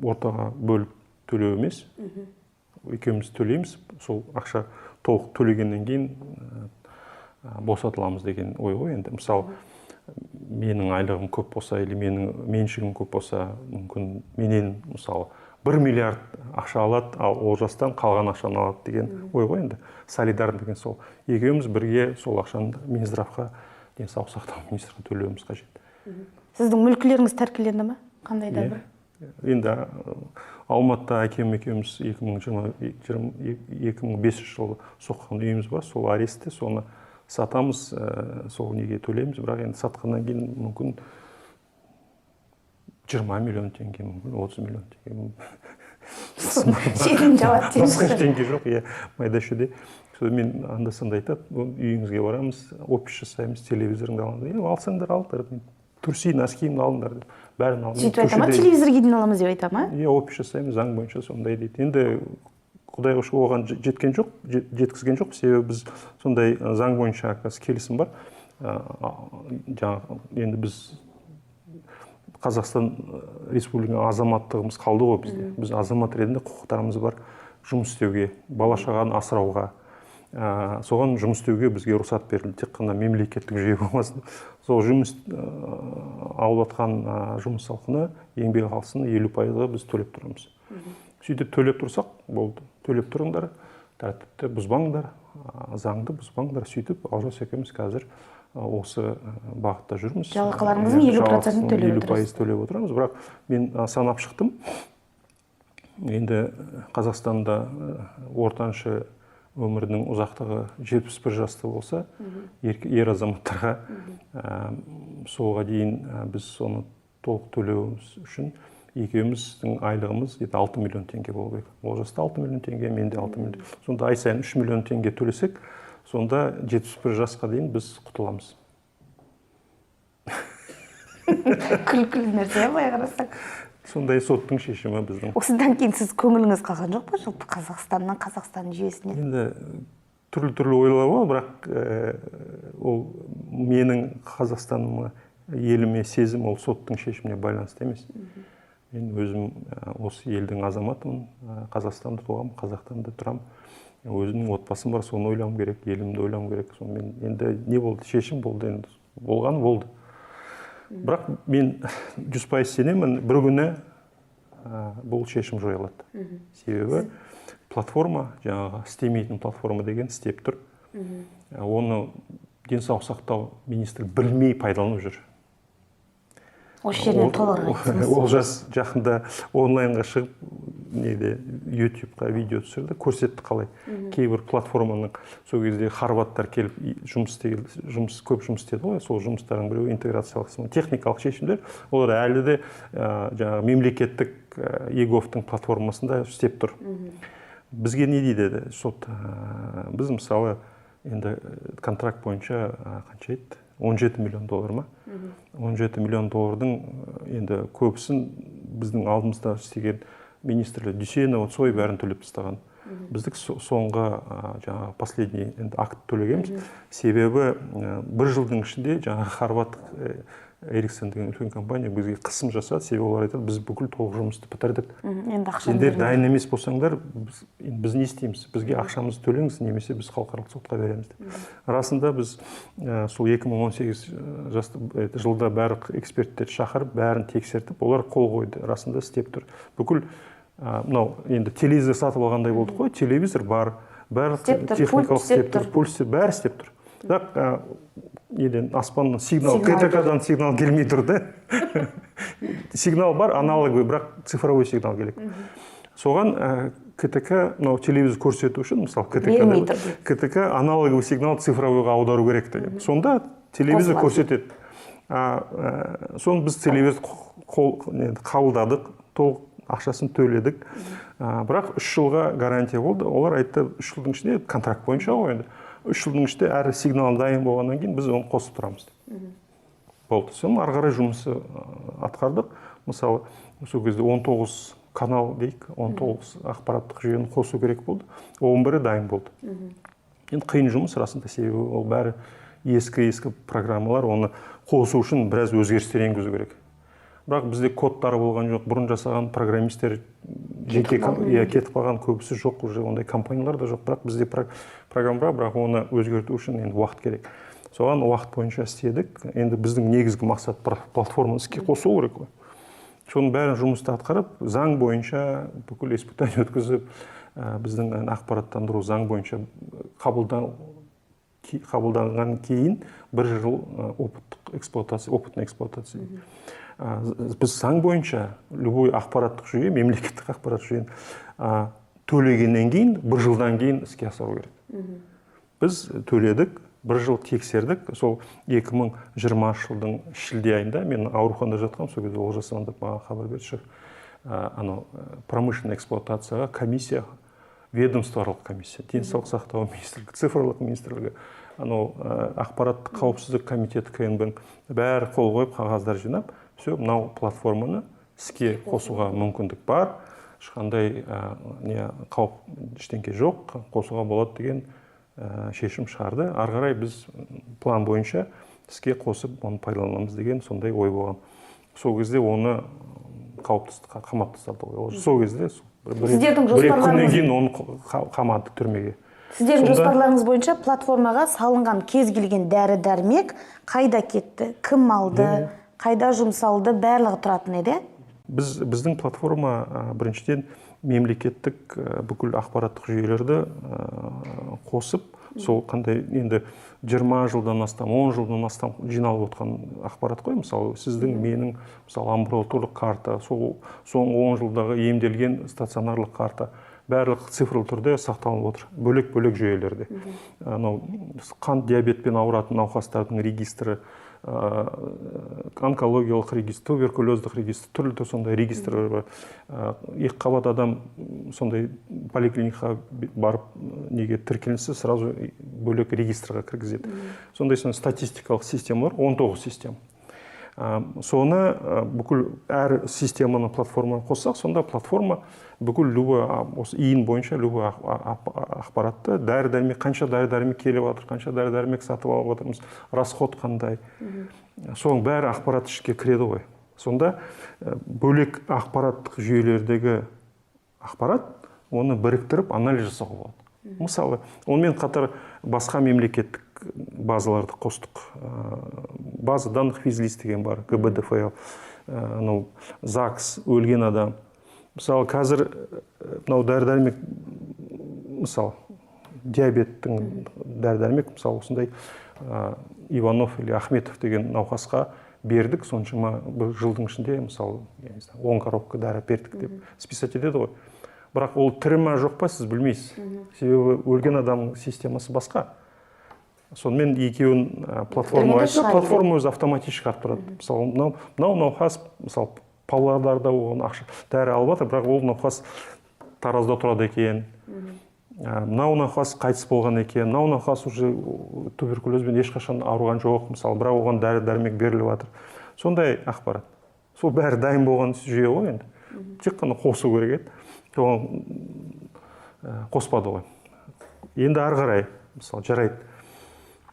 ортаға бөліп төлеу емес. Екеуміз төлейміз, сол ақша толық төлегеннен кейін босатыламыз деген ой ғой енді. Мысалы, менің айлығым көп болса или менің меншігім көп болса, мүмкін менен мысалы 1 миллиард ақша алады, ал Олжастан қалған ақшаны алады деген ой ғой енді. Солидарный деген сол. Екеуміз бірге сол ақшаны Минздравқа, денсаулық сақтау министріне төлеуіміз қажет. Сіздің мүлкілеріңіз тәркіленді ме? Қандай да бір? Енді Алматыда әкем екеуміз 2005 жылы соққан үйіміз бар, сол аресте, соны сатамыз, сол неге төлейміз, бірақ енді сатқаннан кейін мүмкін 20 миллион теңге, мүмкін 30 миллион теңге. Шетін жабады. Басқа ештеңе жоқ, иә, майда-шүйде. Сонда мен анда-санда айтады, үйіңізге барамыз, опись жасаймыз, телевизорыңды аламыз. Е, алсаңдар алыңдар, трусы, носки імді алыңдар деп. Бәрін аламыз. Сөйтіп айта ма, телевизорге дейін аламыз деп айта ма? Иә, опись жасаймыз, заң бойынша сондай дейді. Енді Құдайға шүкір, оған жеткен жоқ, жеткізген жоқ, себебі біз сондай заң бойынша келісім бар. Жаңағы енді біз Қазақстан Республикасының азаматтығымыз қалды ғой бізде. Біз азамат ретінде құқықтарымыз бар жұмыс істеуге, бала шағаны асырауға. Соған жұмыс істеуге бізге рұқсат берілді. Тек қана мемлекеттік жүйе болмасын. Сол жұмыс алып жатқан жұмыс халқына, еңбек ақысын 50%-ға біз төлеп тұрамыз. Сөйтіп төлеп тұрсақ болды. Төлеп тұрыңдар, тәртіпті бұзбаңдар, заңды бұзбаңдар. Сөйтіп Олжас екеуміз қазір осы бағытта жүрміз. Жалақыларыңыздың 50%-ын төлеп 50% отырасыз. төлеп отырамыз. Бірақ мен санап шықтым. Енді Қазақстанда ортаншы өмірдің ұзақтығы 71 жаста болса, ер азаматтарға, солға дейін біз соны толық төлеуіміз үшін екеуміздің айлығымыз где-то 6 миллион теңге болу керек. Олжаста 6 миллион теңге, менде 6 миллион. Сонда ай сайын 3 миллион теңге төлесек, сонда 71 жасқа дейін біз құтыламыз. Күлкілі нәрсе, былай қарасаң. Сондай соттың шешімі біздің. Осыдан кейін сіз көңіліңіз қалған жоқ па жалпы Қазақстаннан, Қазақстан жүйесінен? Енді түрлі-түрлі ойлар бар, бірақ ол менің Қазақстаныма, еліме сезім ол соттың шешіміне байланысты емес. Мен өзім осы елдің азаматымын, Қазақстанда туғанмын, Қазақстанда тұрамын. Өзімнің отбасым бар, соны ойлауым керек, елімді ойлауым керек. Сонымен енді не болды, шешім болды, енді болған болды. Бірақ мен 100% сенемін, бір күні бұл шешім жойылады. Себебі платформа, жаңағы істемейтін платформа деген істеп тұр. Оны денсаулық сақтау министрі білмей пайдаланып жүр. Осы жерден толығырақ айтсаңыз. Олжас жақында онлайнға шығып, неде, YouTube-қа видео түсірді, көрсетті қалай. Кейбір платформаның сол кезде хорваттар келіп жұмыс істеген, көп жұмыс істеді ғой, сол жұмыстардың біреуі интеграциялық техникалық шешімдер, олар әлі де, жаңағы мемлекеттік, eGov-тың платформасында істеп тұр. Бізге не дейді еді сот? Біз мысалы енді контракт бойынша, қанша еді? 17 миллион доллар ма? 17 миллион доллардың енді көбісін біздің алдымызда істеген министрлер Дүйсенова, Цой бәрін төлеп тастаған. Біздік соңғы, жаңағы последний енді акт төлегенбіз. Себебі, бір жылдың ішінде жаңағы хорват, Эриксон деген үлкен компания бізге қысым жасады. Себебі олар айтады, біз бүкіл толық жұмысты бітірдік. Енді ақшаны Сендер бермей. дайын емес болсаңдар, енді біз не істейміз? Бізге ақшамызды төлеңіз, немесе біз халықаралық сотқа береміз деп. Расында біз, сол 2018, жасты, жылда барлық эксперттерді шақырып, бәрін тексертіп, олар қол қойды. Расында істеп тұр. Бүкіл, мынау енді телевизор сатып алғандай болдық қой, телевизор бар, барлық Істеп тұр, техникалық пульт істеп істеп тұр, тұр. пульт істеп, бәрі істеп тұр. Бірақ, неден, аспаннан сигнал, Сигнал КТК-дан сигнал келмей тұр да. Сигнал бар, аналоговый, бірақ цифровой сигнал керек. Соған, КТК, мынау телевизор көрсету үшін, мысалы, КТК Бермей деп, тұр дейді. КТК аналоговый сигнал цифровойға аудару керек деген. Сонда телевизор Қосылады. көрсетеді. Соны біз телевизор қабылдадық, толық ақшасын төледік. Бірақ 3 жылға гарантия болды. Олар айтты, 3 жылдың ішінде контракт бойынша ғой енді. 3 жылдың ішінде әр сигнал дайын болғаннан кейін біз оны қосып тұрамыз деп. Болды. Соны ары қарай жұмысы атқардық. Мысалы, сол кезде 19 канал дейік, 19 ақпараттық жүйені қосу керек болды. 11-і дайын болды. Енді қиын жұмыс расында, себебі ол бәрі ескі-ескі программалар, оны қосу үшін біраз өзгерістер енгізу керек. Бірақ бізде кодтары болған жоқ, бұрын жасаған программисттер жеке Кетіп қалған. Иә, кетіп қалған, көбісі жоқ уже, ондай компаниялар да жоқ. Бірақ бізде программа бар, бірақ оны өзгерту үшін енді уақыт керек. Соған уақыт бойынша істедік. Енді біздің негізгі мақсат платформаны іске қосу керек қой. Соның бәрін жұмысты атқарып, заң бойынша бүкіл испытание өткізіп, біздің ақпараттандыру заң бойынша қабылданған кейін бір жыл, опыттық эксплуатация, опытный эксплуатация. Біз заң бойынша любой ақпараттық жүйе, мемлекеттік ақпараттық жүйені төлегеннен кейін бір жылдан кейін іске асыру керек. Біз төледік, бір жыл тексердік. Сол 2020 жылдың шілде айында мен ауруханада жатқанмын, сол кезде Олжас звондап маған хабар берді: «Шеф, анау промышленный эксплуатацияға комиссия, ведомствоаралық комиссия, Денсаулық сақтау министрлігі, цифрлық министрлігі, анау ақпараттық қауіпсіздік комитеті КНБ, бәрі қол қойып, қағаздар жинап, все, мынау платформаны іске қосуға мүмкіндік бар, ешқандай не қауіп, ештеңке жоқ, қосуға болады» деген шешім шығарды. Ары қарай біз план бойынша іске қосып, оны пайдаланамыз деген сондай ой болған. Сол кезде оны қауіп, қамап тастады ғой сол кезде. Сіздердің 1-2 күннен кейін оны қамады түрмеге. Сіздердің жоспарларыңыз бойынша платформаға салынған кез келген дәрі дәрмек қайда кетті, кім алды, қайда жұмсалды, барлығы тұратын еді, иә? Біздің платформа, біріншіден, мемлекеттік бүкіл ақпараттық жүйелерді қосып, сол қандай енді 20 жылдан астам, 10 жылдан астам жиналып отқан ақпарат қой. Мысалы, сіздің, менің, мысалы, амбулаторлық карта, сол соңғы 10 жылдағы емделген стационарлық карта, барлық цифрлы түрде сақталып отыр бөлек бөлек жүйелерде. Анау қант диабетпен ауыратын науқастардың регистрі, онкологиялық регистр, туберкулездік регистр, түрлі сондай регистрлер бар. Екі қабат адам сондай поликлиникаға барып, неге тіркелінсе, сразу бөлек регистрға кіргізеді. Сондай статистикалық системалар, 19 система. Соны бүкіл әр системаны платформаға қоссақ, сонда платформа бүкіл любой осы ИИН бойынша любой ақпаратты, дәрі дәрмек, қанша дәрі дәрмек келіп жатыр, қанша дәрі дәрмек сатып алып жатырмыз, расход қандай, соның бәрі ақпарат ішке кіреді ғой. Сонда бөлек ақпараттық жүйелердегі ақпарат, оны біріктіріп, анализ жасауға болады. Мысалы, онымен қатар басқа мемлекеттік базаларды қостық. База данных физлиц деген бар, ГБДФЛ, анау ЗАГС, өлген адам. Мысалы, қазір мынау дәрі дәрмек, мысалы, диабеттің дәрі дәрмек, мысалы, осындай Иванов или Ахметов деген науқасқа бердік соншама бір жылдың ішінде, мысалы, я не знаю, 10 коробка дәрі бердік деп списать етеді ғой. Бірақ ол тірі ма, жоқ па, сіз білмейсіз, себебі өлген адамның системасы басқа. Сонымен екеуін платформаға Біргенде айтса, шыға платформа өзі автоматически шығарып тұрады. Мысалы, мынау науқас, мысалы, Павлодарда оған ақша, дәрі алып жатыр, бірақ ол науқас Таразда тұрады екен. Мынау науқас қайтыс болған екен, мынау науқас уже туберкулезбен ешқашан ауырған жоқ, мысалы, бірақ оған дәрі дәрмек беріліп жатыр. Сондай ақпарат, сол бәрі дайын болған жүйе ғой енді, тек қана қосу керек еді. Оған қоспады ғой. Енді ары қарай, мысалы, жарайды,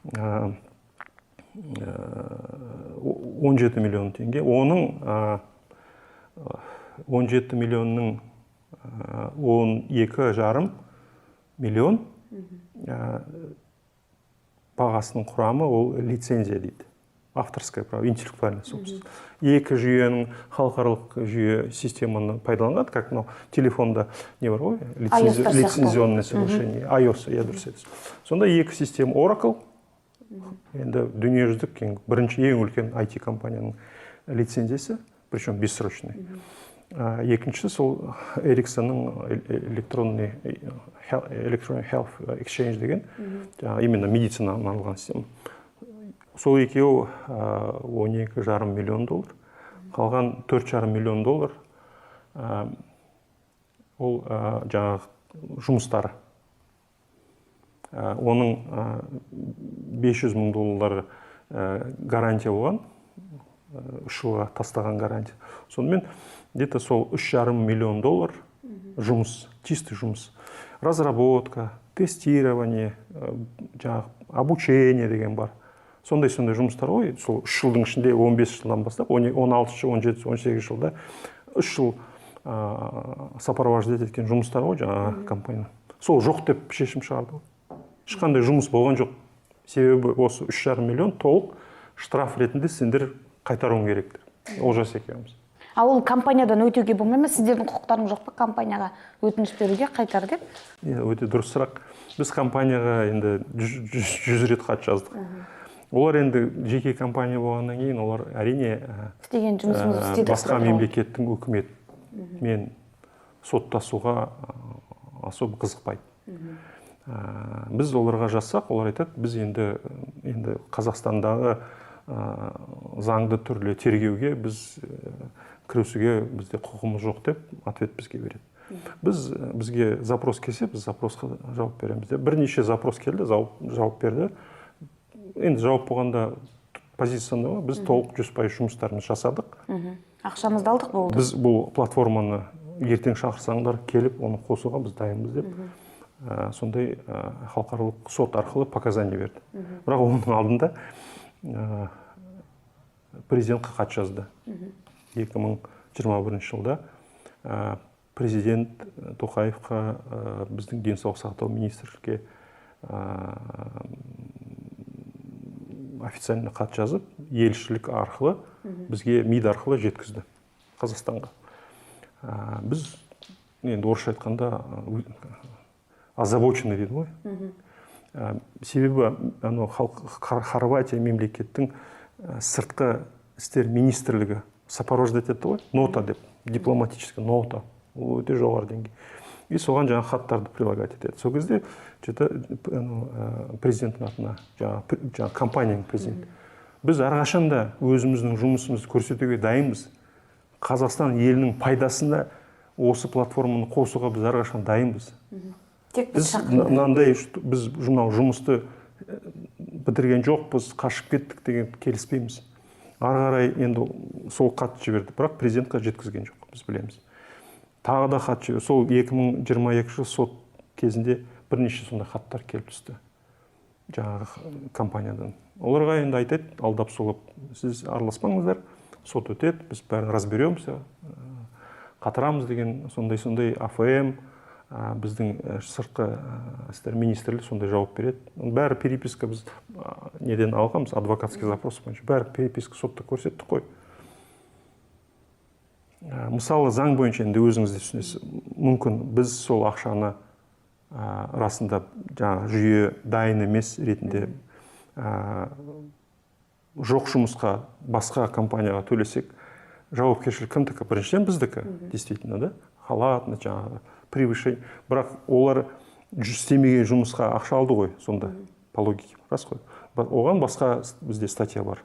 17 миллион теңге, оның 17 миллионның 12,5 миллион бағасының құрамы ол лицензия дейді, авторское право, интеллектуальная собственность. Екі жүйенің, халықаралық жүйе, системаны пайдаланады, как мынау телефонда не бар ғой, iOS-тар сияқты. Лицензионное соглашение, iOS, иә, дұрыс айтасыз. Сонда екі система: Oracle, енді дүниежүзілік ең бірінші, ең үлкен IT компанияның лицензиясы, причем бессрочный. Екіншісі сол Эриксонның электронный Health Exchange деген, жаңағы именно медицинаға арналған система. Сол екеуі 12,5 миллион доллар. Қалған 4,5 миллион доллар ол жаңағы жұмыстары. Оның 500 мың доллары гарантия болған, 3 жылға тастаған гарантия. Сонымен где-то сол 3,5 миллион доллар жұмыс, чистый жұмыс, разработка, тестирование, жаңағы обучение деген бар, сондай сондай жұмыстар ғой. Сол 3 жылдың ішінде, 15 жылдан бастап, 16-, 17, 18 жылда 3 жыл сопровождать еткен жұмыстар ғой жаңағы компания. Сол жоқ деп шешім шығарды ғой, ешқандай жұмыс болған жоқ, себебі осы 3,5 миллион толық штраф ретінде сендер қайтаруың керек деп Олжас екеуміз. А ол компаниядан өтеуге болмай ма? Сіздердің құқықтарыңыз жоқ па компанияға өтініш беруге, қайтар деп? Иә, өте дұрыс сұрақ. Біз компанияға енді 100 рет хат жаздық. Олар енді жеке компания болғаннан кейін, олар, әрине, Істеген жұмысымызды істедік. басқа мемлекеттің үкіметімен соттасуға особо қызықпайды. Біз оларға жазсақ, олар айтады: «Біз енді Қазақстандағы заңды түрлі тергеуге біз кірісуге бізде құқығымыз жоқ», — деп ответ бізге береді. Бізге запрос келсе, біз запросқа жауап береміз деп. Бірнеше запрос келді, жауап берді. Енді жауап болғанда, позицияны ғой, біз толық 100% жұмыстарымызды жасадық. Ақшамызды алдық, болды. Біз бұл платформаны ертең шақырсаңдар, келіп оны қосуға біз дайынбыз деп, сондай халықаралық сот арқылы показания берді. Бірақ оның алдында президентке хат жазды 2021 жылда. Президент Тоқаевқа, біздің денсаулық сақтау министрлікке официально хат жазып, елшілік арқылы бізге, МИД арқылы жеткізді Қазақстанға. Біз енді орысша айтқанда озабочены дейді ғой. Себебі анау Хорватия мемлекеттің сыртқы істер министрлігі сопровождать етті ғой, нота деп, дипломатическая нота, ол өте жоғары деңгей, и соған жаңағы хаттарды прилагать етеді. Сол кезде что-то анау президенттің атына, жаңағы компанияның президенті: «Біз әрқашан да өзіміздің жұмысымызды көрсетуге дайынбыз, Қазақстан елінің пайдасына осы платформаны қосуға біз әрқашан дайынбыз». Тек біз біз шақырыңдар. Мынандай, біз мынау жұмысты бітірген жоқпыз, қашып кеттік деген келіспейміз. Ары қарай енді сол хат жіберді, бірақ президентке жеткізген жоқ, біз білеміз. Тағы да хат жіберді. Сол 2022 жыл сот кезінде бірнеше сондай хаттар келіп түсті жаңағы компаниядан. Оларға енді айтады алдап сулап: «Сіз араласпаңыздар, сот өтеді, біз бәрін разберемся, қатырамыз» деген сондай АФМ, біздің сыртқы істер министрлігі сондай жауап береді. Бәрі переписка, біз неден алғанбыз, адвокатский запрос бойынша, бәрі переписка сотта көрсеттік қой. Мысалы, заң бойынша енді өзіңіз де түсінесіз, мүмкін біз сол ақшаны расында жаңағы жүйе дайын емес ретінде жоқ жұмысқа басқа компанияға төлесек, жауапкершілік кімдікі? Біріншіден, біздікі, действительно, да, халатно, жаңағы превышение. Бірақ олар істемеген жұмысқа ақша алды ғой сонда, по логике, рас қой. Оған басқа бізде статья бар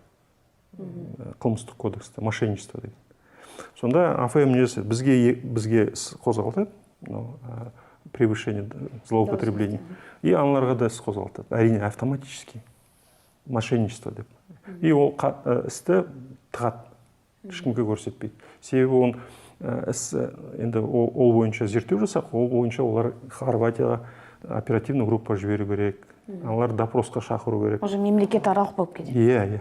қылмыстық кодексте, мошенничество деген. Сонда АФМ не жасайды? Бізге іс қозғалтады, мынау превышение, злоупотребление, и аналарға да іс қозғалтады, әрине, автоматически мошенничество деп. И ол істі тығады, ешкімге көрсетпейді. Себебі оның іс енді ол бойынша зерттеу жасақ, ол бойынша олар Хорватияға оперативный группа жіберу керек, аналарды допросқа шақыру керек. Уже мемлекетаралық болып кетеді. Иә.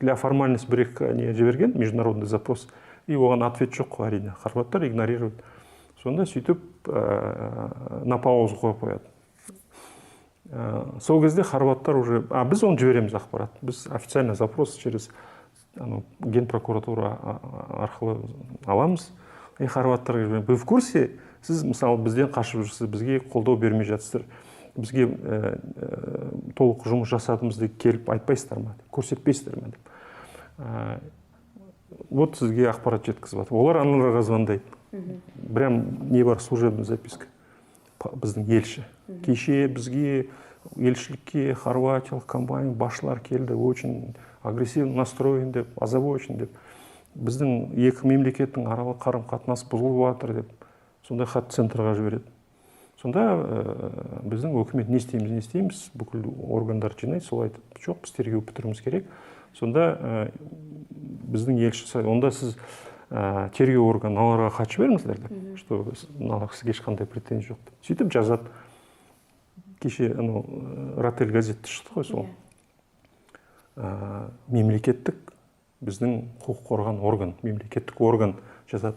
Для формальность бір екі не жіберген, международный запрос, и оған ответ жоқ қой, әрине, хорваттар игнорирует. Сонда сөйтіп на паузу қойып қояды. Сол кезде хорваттар уже, а біз оны жібереміз ақпарат, біз официально запрос через анау генпрокуратура арқылы аламыз и хорваттарға жібереміз: «Вы в курсе, сіз, мысалы, бізден қашып жүрсіз, бізге қолдау бермей жатсыздар, бізге толық жұмыс жасадымыз деп келіп айтпайсыздар ма деп, көрсетпейсіздер ма?» — деп. Вот сізге ақпарат жеткізіп жатыр. Олар аналарға звондайды, прям не бар, служебный записка. Біздің елші: «Кеше бізге елшілікке хорватиялық компания басшылары келді, очень агрессивно настроен деп, озабочен деп, біздің екі мемлекеттің аралық қарым қатынас бұзылып жатыр», — деп сондай хат центрға жібереді. Сонда біздің өкімет: «Не істейміз, не істейміз?» — бүкіл органдар жинайды. Сол айтады: «Жоқ, біз тергеу бітіруіміз керек». Сонда біздің елші: «Онда сіз тергеу органы аналарға хат жіберіңіздер», — деп, что мына кісіге ешқандай претензия жоқ деп. Сөйтіп жазады. Кеше анау Ратель газетте шықты ғой сол. Мемлекеттік, біздің құқық қорған орган, мемлекеттік орган жазады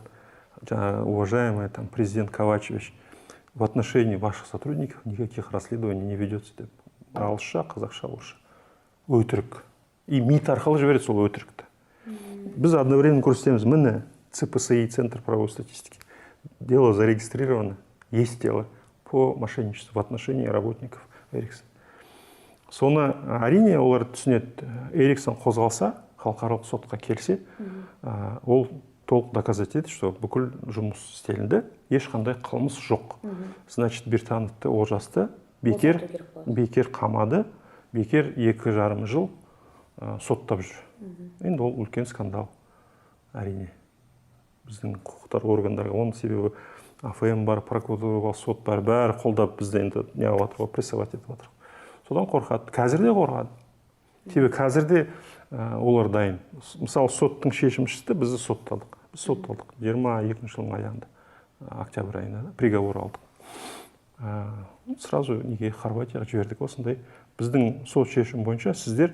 жаңағы: «Уважаемый там президент Ковачевич, в отношении ваших сотрудников никаких расследований не ведется», — деп, ағылшынша, қазақша, орысша. Өтірік. И МИД арқылы жібереді сол өтірікті. Біз одновременно көрсетеміз: міне, ЦПСИ, Центр правовой статистики, дело зарегистрировано, есть дело по мошенничеству в отношении работников Эриксон. Соны әрине олар түсінеді. Эриксон қозғалса, халықаралық сотқа келсе, ол толық доказать етеді, что бүкіл жұмыс істелінді, ешқандай қылмыс жоқ. Значит, Біртановты, Олжасты бекер Босату керек болады. бекер қамады, бекер 2,5 жыл соттап жүр. Енді ол үлкен скандал, әрине, біздің құқықтар органдарға. Оның себебі АФМ бар, прокуратура бар, сот бар, бәрі қолдап, бізді енді неғып жатыр ғой, прессовать етіп жатыр. Содан қорқады, қазір де қорқады, себебі қазір де олар дайын. Мысалы, соттың шешімі шықты, бізді соттадық, біз сотталдық 22-жылдың аяғында, октябрь айында да, приговор алдық. Сразу неге, Хорватияға жібердік. Осындай біздің сот шешімі бойынша сіздер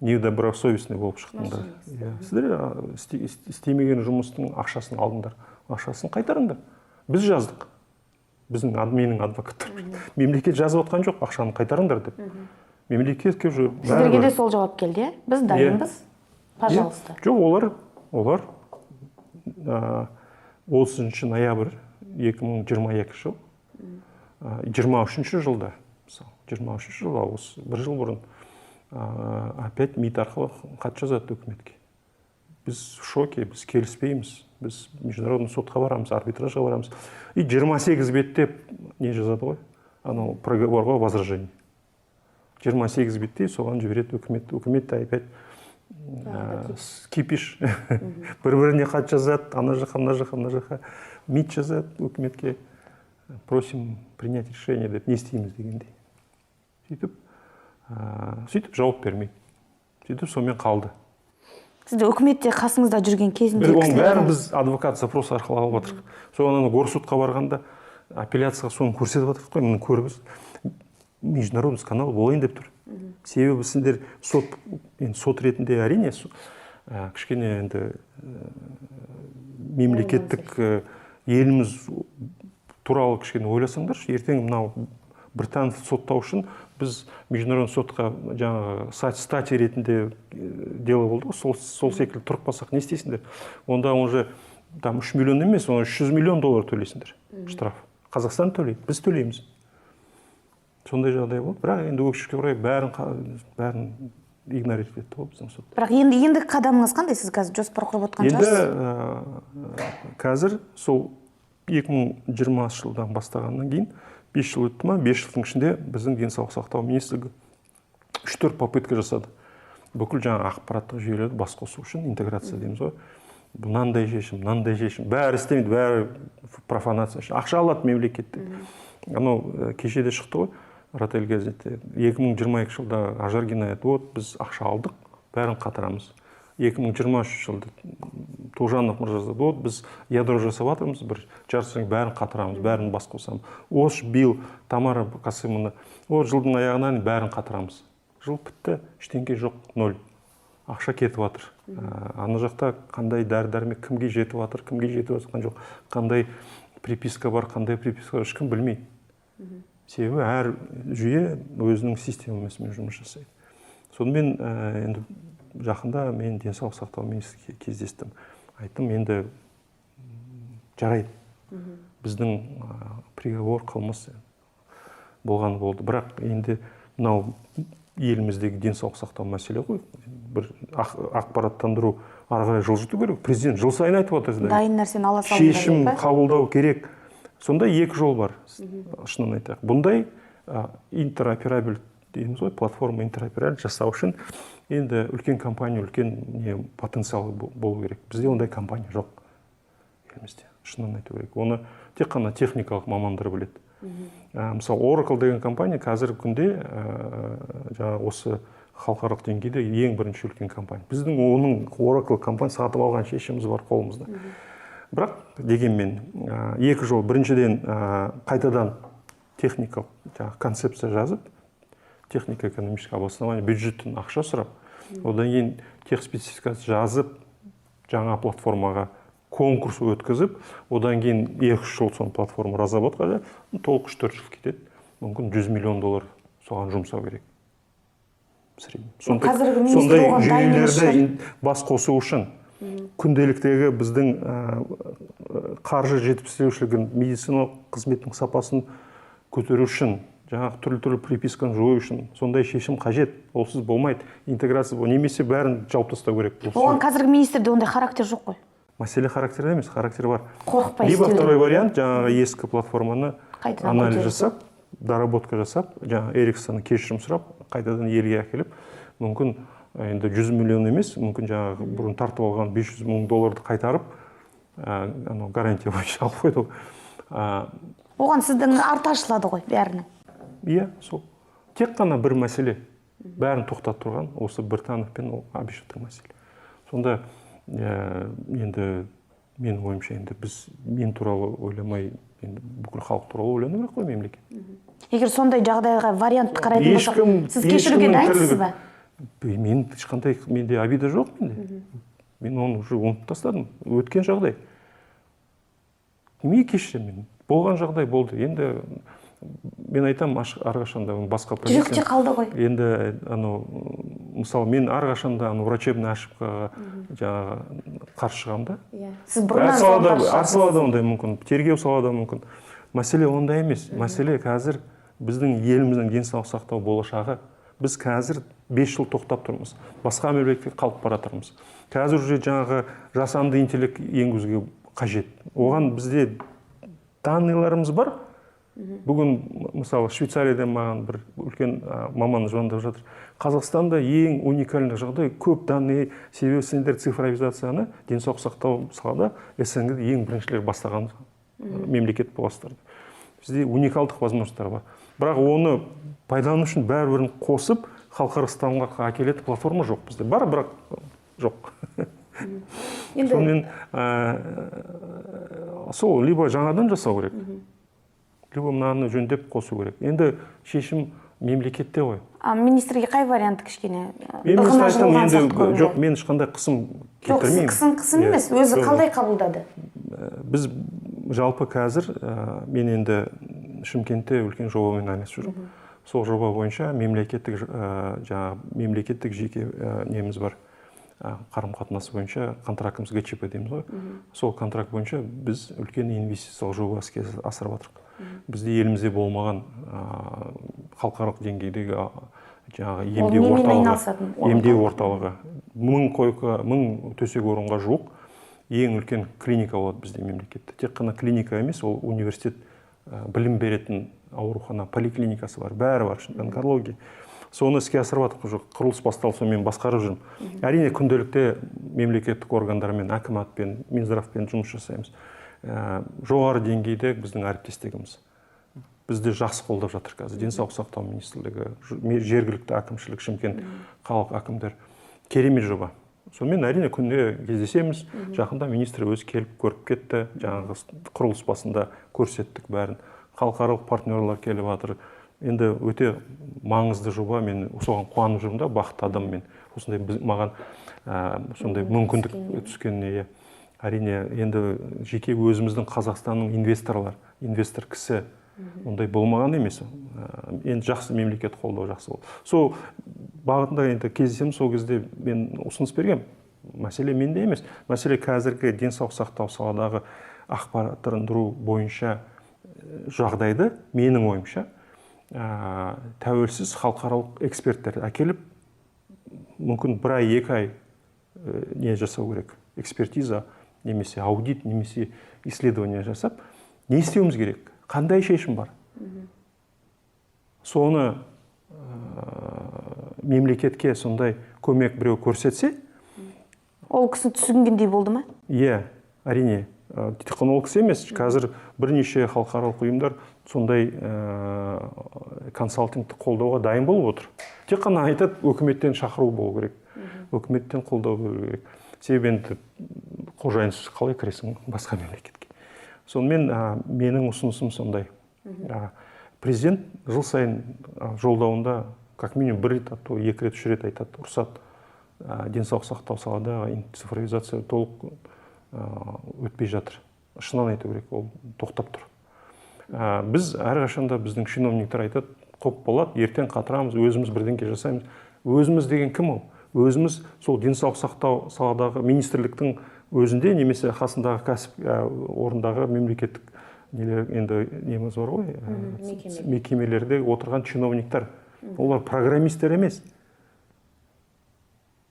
недобросовестный болып шықтыңдар, иә, сіздер істемеген жұмыстың ақшасын алдыңдар, ақшасын қайтарыңдар. Біз жаздық, біздің менің адвокаттарым, мемлекет жазып отқан жоқ, ақшаны қайтарыңдар деп. Мемлекетке уже Сіздерге де бәрібір. сол жауап келді, иә? Біз дайынбыз, пожалуйста. Жоқ, олар 30 ноябрь 2022 жыл, 23 жылда, мысалы, 23 жылда, осы бір жыл бұрын, опять МИД арқылы хат жазады үкіметке: біз в шоке, біз келіспейміз, біз международный сотқа барамыз, арбитражға барамыз. И 28 беттеп не жазады ғой, анау приговорға возражение 28 беттей, соған жібереді үкімет. Үкімет те опять кипиш, бір біріне хат жазады, ана жаққа, мына жаққа, мына жаққа. МИД жазады үкіметке: просим принять решение деп, не істейміз дегендей. Сөйтіп жауап бермейді, сөйтіп сонымен қалды. Сізде үкіметте қасыңызда жүрген кезінде Біз оның кісілер бәрін біз адвокат запрос арқылы алып жатырмық. Соған ана горсудқа барғанда, апелляцияға соны көрсетіп жатырмық қой: міне, көріңіз, международный скандал болайын деп тұр. Себебі сендер сот, енді сот ретінде, әрине, кішкене енді мемлекеттік, еліміз туралы кішкене ойласаңдаршы. Ертең мынау Біртанов соттау үшін біз международный сотқа жаңағы статья ретінде дело болды ғой, сол секілді тұрып қалсақ, не істейсіңдер? Онда уже там 3 миллион емес, оны 300 миллион доллар төлейсіңдер штраф. Қазақстан төлейді, біз төлейміз. Сондай жағдай болды. Бірақ енді өкінішке орай бәрін игнорировать етті ғой біздің сот. Бірақ енді ендігі қадамыңыз қандай? Сіз қазір жоспар құрып отқан Енді шығарсыз. Қазір сол 2020 жылдан бастағаннан кейін 5 жыл өтті ма, 5 жылдың ішінде біздің денсаулық сақтау министрлігі үш төрт попытка жасады бүкіл жаңағы ақпараттық жүйелерді бас қосу үшін, интеграция дейміз ғой. Мынандай шешім, мынандай шешім, бәрі істемейді, бәрі профанация үшін ақша алады мемлекеттен. Анау кеше де шықты ғой Ротель газетте, 2022 жылда Ажар Генаев: вот біз ақша алдық, бәрін қатырамыз. 2023 жылда Тоғжанов мырза жазады: вот біз ядро жасап жатырмыз, бір жарты жылдан кейін бәрін қатырамыз, бәрін бас қосамыз. Осы биыл Тамара Қасымовна: вот жылдың аяғына дейін бәрін қатырамыз. Жыл бітті, ештеңке жоқ, ноль, ақша кетіп жатыр. Ана жақта қандай дәрі дәрмек кімге жетіп жатыр, кімге жетіп жатқан жоқ, қандай приписка бар, қандай приписка бар, ешкім білмейді. Себебі әр жүйе өзінің системасымен жұмыс жасайды. Сонымен енді жақында мен денсаулық сақтау министріне кездестім, айттым: енді жарайды, біздің приговор, қылмыс болған болды, бірақ енді мынау еліміздегі денсаулық сақтау мәселе ғой, бір ақпараттандыру ары қарай жылжыту керек. Президент жыл сайын айтып жатыр. Дайын нәрсені ала салыңдар Шешім деп па? қабылдау керек. Сонда екі жол бар, шынын айтайық. Бұндай интероперабель дейміз ғой, платформа интероперабель жасау үшін енді үлкен компания, үлкен не потенциалы болу керек. Бізде ондай компания жоқ елімізде, шынын айту керек. Оны тек қана техникалық мамандар біледі. Мысалы, Oracle деген компания қазіргі күнде жаңағы осы халықаралық деңгейде ең бірінші үлкен компания. Біздің оның Oracle компания сатып алған шешіміміз бар қолымызда. Бірақ дегенмен екі жол: біріншіден, қайтадан техникалық жаңағы концепция жазып, технико экономическое обоснование, бюджеттен ақша сұрап, одан кейін техспецификация жазып, жаңа платформаға конкурс өткізіп, одан кейін 2-3 жыл соны платформа разработка, толық 3-4 жыл кетеді. Мүмкін 100 миллион доллар соған жұмсау керек в среднем. Қазіргі министр Сондай оған дайын емес жүйелерді шығар. бас қосу үшін, күнделіктегі біздің қаржы жетіспеушілігін, медициналық қызметтің сапасын көтеру үшін, Жаңағы түрлі-түрлі приписканы жою үшін сондай шешім қажет, олсыз болмайды. Интеграция немесе бәрін жауып тастау керек. Оған қазіргі министрде ондай характер жоқ қой. Мәселе характерде емес, характер бар. Қорықпай Либо істеуді. второй вариант, жаңағы ескі платформаны Қайтадан анализ көтеру. жасап, доработка жасап, жаңағы Эриксоннан кешірім сұрап, қайтадан елге әкеліп, мүмкін енді 100 миллион емес, мүмкін жаңағы бұрын тартып алған 500 мың долларды қайтарып, анау гарантия бойынша алып қойды ғой. Оған сіздің арты ашылады ғой бәрінің. Иә, сол. Тек қана бір мәселе, бәрін тоқтатып тұрған осы Біртанов пен ол Абишевтің мәселе. Сонда енді менің ойымша, енді біз мен туралы ойламай, енді бүкіл халық туралы ойлану керек қой мемлекет. Егер сондай жағдайға вариант қарайтын болсақ, Ешкім, сіз кешіруге ешкімнің дайынсыз тірлігі- ба? Мен ешқандай, менде обида жоқ менде. Мен оны уже ұмытып тастадым. Өткен жағдай. Неге кешіремін мен? Болған жағдай болды. Енді мен айтамын әрқашанда басқа Жүректе позиция. қалды ғой. Енді анау, мысалы, мен әрқашанда анау врачебный ошибкаға жаңағы қарсы шығамын да. Сіз Әр бұрыннан салада, соған қарсы әр салада ондай мүмкін, тергеу салада мүмкін. Мәселе онда емес. Мәселе қазір біздің еліміздің денсаулық сақтау болашағы. Біз қазір 5 жыл тоқтап тұрмыз. Басқа мемлекетке қалып бара жатырмыз. Қазір уже жаңағы жасанды интеллект енгізуге қажет. Оған бізде данныйларымыз бар. Бүгін, мысалы, Швейцариядан маған бір үлкен маман звондап жатыр. Қазақстанда ең уникальный жағдай, көп данные, себебі сендер цифровизацияны денсаулық сақтау салада СНГ ең біріншілер бастаған мемлекет боласыздар. Бізде уникалдық возможностьтар бар. Бірақ оны пайдалану үшін бәрібірін қосып, халықаралық стандартқа әкелетін платформа жоқ бізде. Бар, бірақ жоқ. Енді Сонымен сол либо жаңадан жасау керек, либо мынаны жөндеп қосу керек. Енді шешім мемлекетте ғой. А министрге қай вариант кішкене Мен ығына мысалы айтамын, жығылған енді сияқты көрінді? жоқ, мен ешқандай қысым Жоқ, сіз келтірмеймін. қысым Иә. емес, өзі Жоқ. қалай қабылдады? Біз жалпы қазір, мен енді Шымкентте үлкен жобамен айналысып жүрмін. Сол жоба бойынша мемлекеттік, жаңағы мемлекеттік жеке неміз бар. Қарым қатынас бойынша контрактымыз ГЧП дейміз ғой. Сол контракт бойынша біз үлкен инвестициялық жоба іске асырып жатырмық. Бізде елімізде болмаған халықаралық деңгейдегі жаңағы емдеу Немен орталығы. айналысатын орталық? Емдеу орталығы. 1000 койка, 1000 төсек орынға жуық ең үлкен клиника болады бізде мемлекетте. Тек қана клиника емес, ол университет, білім беретін аурухана, поликлиникасы бар, бәрі бар, онкология. Соны іске асырып жатырмық, уже құрылыс басталды, сонымен басқарып жүрмін. Әрине, күнделікті мемлекеттік органдармен, әкіматпен, Минздравпен жұмыс жасаймыз. Жоғары деңгейде біздің әріптестігіміз. Бізді жақсы қолдап жатыр қазір. Денсаулық сақтау министрлігі, жергілікті әкімшілік, Шымкент қалалық әкімдер. Керемет жоба. Сонымен әрине күнде кездесеміз. Жақында министр өзі келіп көріп кетті. Жаңағы құрылыс басында көрсеттік бәрін. Халықаралық партнерлар келіп жатыр. Енді өте маңызды жоба, мен соған қуанып жүрмін да, бақытты адам мен. Осындай маған, сондай мүмкіндік түскеніне, иә. Әрине, енді жеке өзіміздің Қазақстанның инвесторлар, инвестор кісі ондай болмаған емес. Енді жақсы мемлекет қолдау жақсы болды. Сол бағытында енді кездесеміз, сол кезде мен ұсыныс бергем. Мәселе менде емес. Мәселе қазіргі денсаулық сақтау саладағы ақпараттандыру бойынша жағдайды, менің ойымша, тәуелсіз халықаралық эксперттер әкеліп, мүмкін бір ай, екі ай, не жасау керек, экспертиза, немесе аудит, немесе исследование жасап, не істеуіміз керек, қандай шешім бар. Соны мемлекетке сондай көмек біреу көрсетсе. Ол кісі түсінгендей болды ма? Иә, әрине. Тек қана ол кісі емес, қазір бірнеше халықаралық ұйымдар сондай консалтингті қолдауға дайын болып отыр. Тек қана айтады, өкіметтен шақыру болу керек, өкіметтен қолдау болу керек. Себебі енді қожайынсыз қалай кіресің басқа мемлекетке? Сонымен, менің ұсынысым сондай. Президент жыл сайын жолдауында как минимум бір рет, а то екі рет, үш рет айтады, рұқсат, денсаулық сақтау салада цифровизация толық өтпей жатыр. Шынын айту керек, ол тоқтап тұр. Біз әрқашанда біздің чиновниктер айтады, қоп болады, ертең қатырамыз, өзіміз бірдеңке жасаймыз. Өзіміз деген кім ол? Өзіміз сол денсаулық сақтау саладағы министрліктің өзінде немесе қасындағы кәсіп, орындағы мемлекеттік нелер, енді неміз бар ғой, мекемелерде отырған чиновниктар. Олар программисттер емес.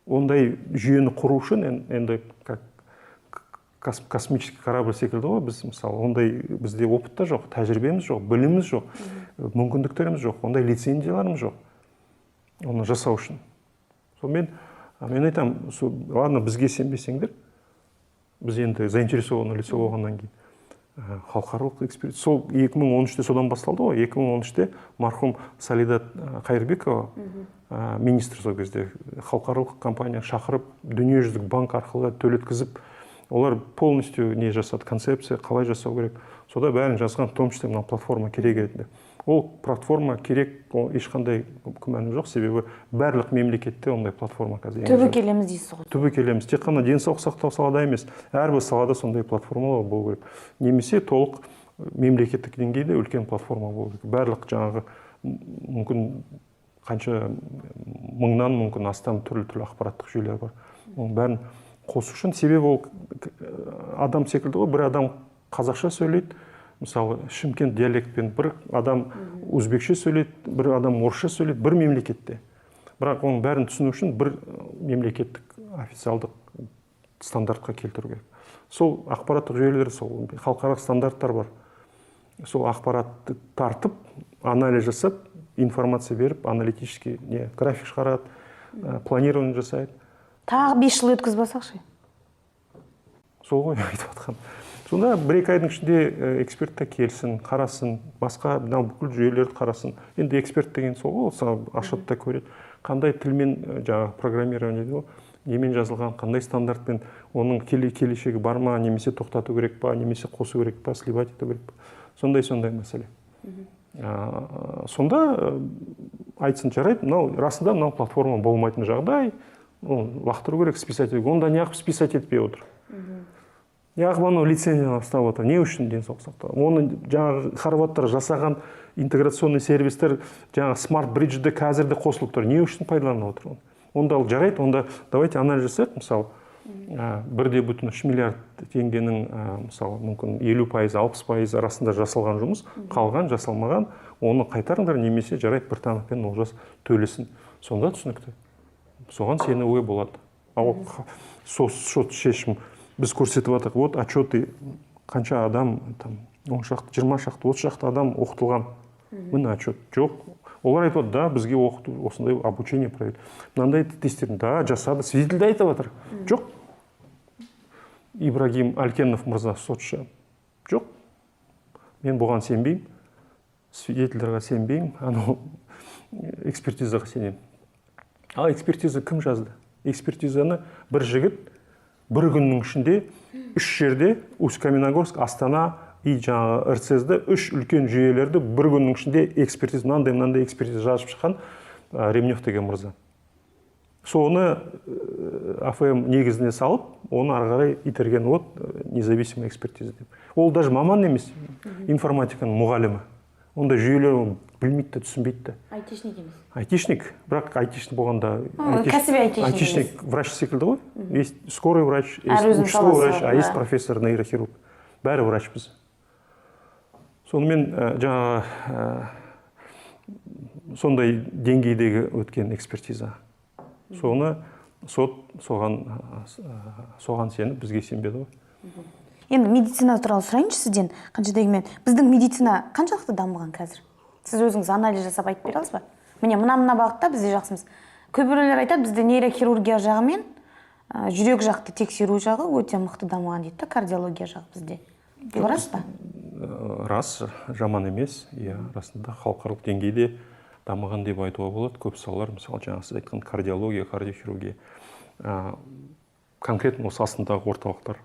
Ондай жүйені құру үшін енді как космический корабль секілді ғой біз, мысалы, ондай бізде опыт та жоқ, тәжірибеміз жоқ, біліміміз жоқ, мүмкіндіктеріміз жоқ, ондай лицензияларымыз жоқ оны жасау үшін. Сонымен мен айтамын, сол, ладно, бізге сенбесеңдер, біз енді заинтересованный лицо болғаннан кейін халықаралық эксперт. Сол 2013-те содан басталды ғой. 2013-те марқұм Салидат Қайырбекова, министр, сол кезде халықаралық компания шақырып, Дүниежүзілік банк арқылы төлеткізіп, олар полностью не жасады, концепция қалай жасау керек, сода бәрін жазған, в том числе мына платформа керек ретінде. Ол платформа керек, ол ешқандай күмәнім жоқ, себебі барлық мемлекетте ондай платформа қазір Түбі енгізілді. келеміз дейсіз ғой. Түбі келеміз. Тек қана денсаулық сақтау салада емес, әрбір салада сондай платформалар болу керек немесе толық мемлекеттік деңгейде үлкен платформа болу керек. Барлық жаңағы мүмкін қанша мыңнан, мүмкін астам түрлі түрлі ақпараттық жүйелер бар, оның бәрін қосу үшін. Себебі ол адам секілді ғой: бір адам қазақша сөйлейді, мысалы, Шымкент диалектпен, бір адам өзбекше сөйлейді, бір адам орысша сөйлейді бір мемлекетте. Бірақ оның бәрін түсіну үшін бір мемлекеттік официалдық стандартқа келтіру керек. Сол ақпараттық жүйелер, сол халықаралық стандарттар бар, сол ақпаратты тартып, анализ жасап, информация беріп, аналитический не график шығарады, планирование жасайды. Тағы 5 жыл өткізіп алсақшы. Сол ғой айтып жатқан. Сонда 1-2 айдың ішінде эксперт та келсін, қарасын, басқа мынау бүкіл жүйелерді қарасын. Енді эксперт деген сол ғой, ол ашады да көреді, қандай тілмен, жаңағы программирование дейді ғой, немен жазылған, қандай стандартпен, оның келешегі бар ма, немесе тоқтату керек па, немесе қосу керек па, сливать ету керек па, сондай мәселе. Сонда айтсын: жарайды, мынау расында мынау платформа болмайтын жағдай, оны лақтыру керек, списать ету. Онда неғып списать етпей отыр, неғып анау лицензияны ұстап отыр, не үшін денсаулық сақтау? Оны жаңағы хорваттар жасаған интеграционный сервистер, жаңағы смарт бриджде қазір де қосылып тұр, не үшін пайдаланып отыр оны? Онда ал жарайды, онда давайте анализ жасайық. Мысалы, 1,3 миллиард теңгенің, мысалы, мүмкін 50%, 60% арасында жасалған жұмыс, қалған жасалмаған, оны қайтарыңдар немесе жарайды, Біртанов пен Олжас төлесін. Сонда түсінікті, соған сенуге болады. Ал сот шешім біз көрсетіп жатырмық, вот отчеты, қанша адам там, 10 шақты, 20 шақты, 30 шақты адам оқытылған, міне отчет. Жоқ, олар айтып отыр да, бізге оқыту, осындай обучение провели, мынандай тестерін да жасады, свидетель де айтып жатыр. Жоқ, Ибрагим Алькенов мырза, сотшы, жоқ, мен бұған сенбеймін, свидетельдерге сенбеймін, анау экспертизаға сенемін. Ал экспертиза кім жазды? Экспертизаны бір жігіт бір күннің ішінде үш жерде, Усть-Каменогорск, Астана и жаңағы РЦЗ, үш үлкен жүйелерді бір күннің ішінде экспертиза, мынандай мынандай экспертиза жазып шыққан Ремнев деген мырза. Соны АФМ негізіне салып, оны ары қарай итерген, вот независимая экспертиза деп. Ол даже маман емес, информатиканың мұғалімі, ондай жүйелер ол білмейді де, түсінбейді де. Айтишник емес. Айтишник, бірақ айтишник болғанда кәсіби айтишник. Айтишник врач секілді ғой: есть скорый врач, есть Әр өзінің участковый саласы врач, бар, а есть да. профессор нейрохирург, бәрі врачпыз. Сонымен жаңағы сондай деңгейдегі өткен экспертиза, соны сот соған сеніп, бізге сенбеді ғой. Енді медицина туралы сұрайыншы сізден. Қанша дегенмен біздің медицина қаншалықты дамыған қазір? Сіз өзіңіз анализ жасап айтып бере аласыз ба: міне, мына мына бағытта бізде жақсымыз? Кейбіреулер айтады, бізде нейрохирургия жағы мен жүрек жақты тексеру жағы өте мықты дамыған дейді да, кардиология жағы бізде. Бұл рас па? Рас, жаман емес, иә, расында халықаралық деңгейде дамыған деп айтуға болады көп салалар. Мысалы, жаңа сіз айтқан кардиология, кардиохирургия, конкретно осы астындағы орталықтар,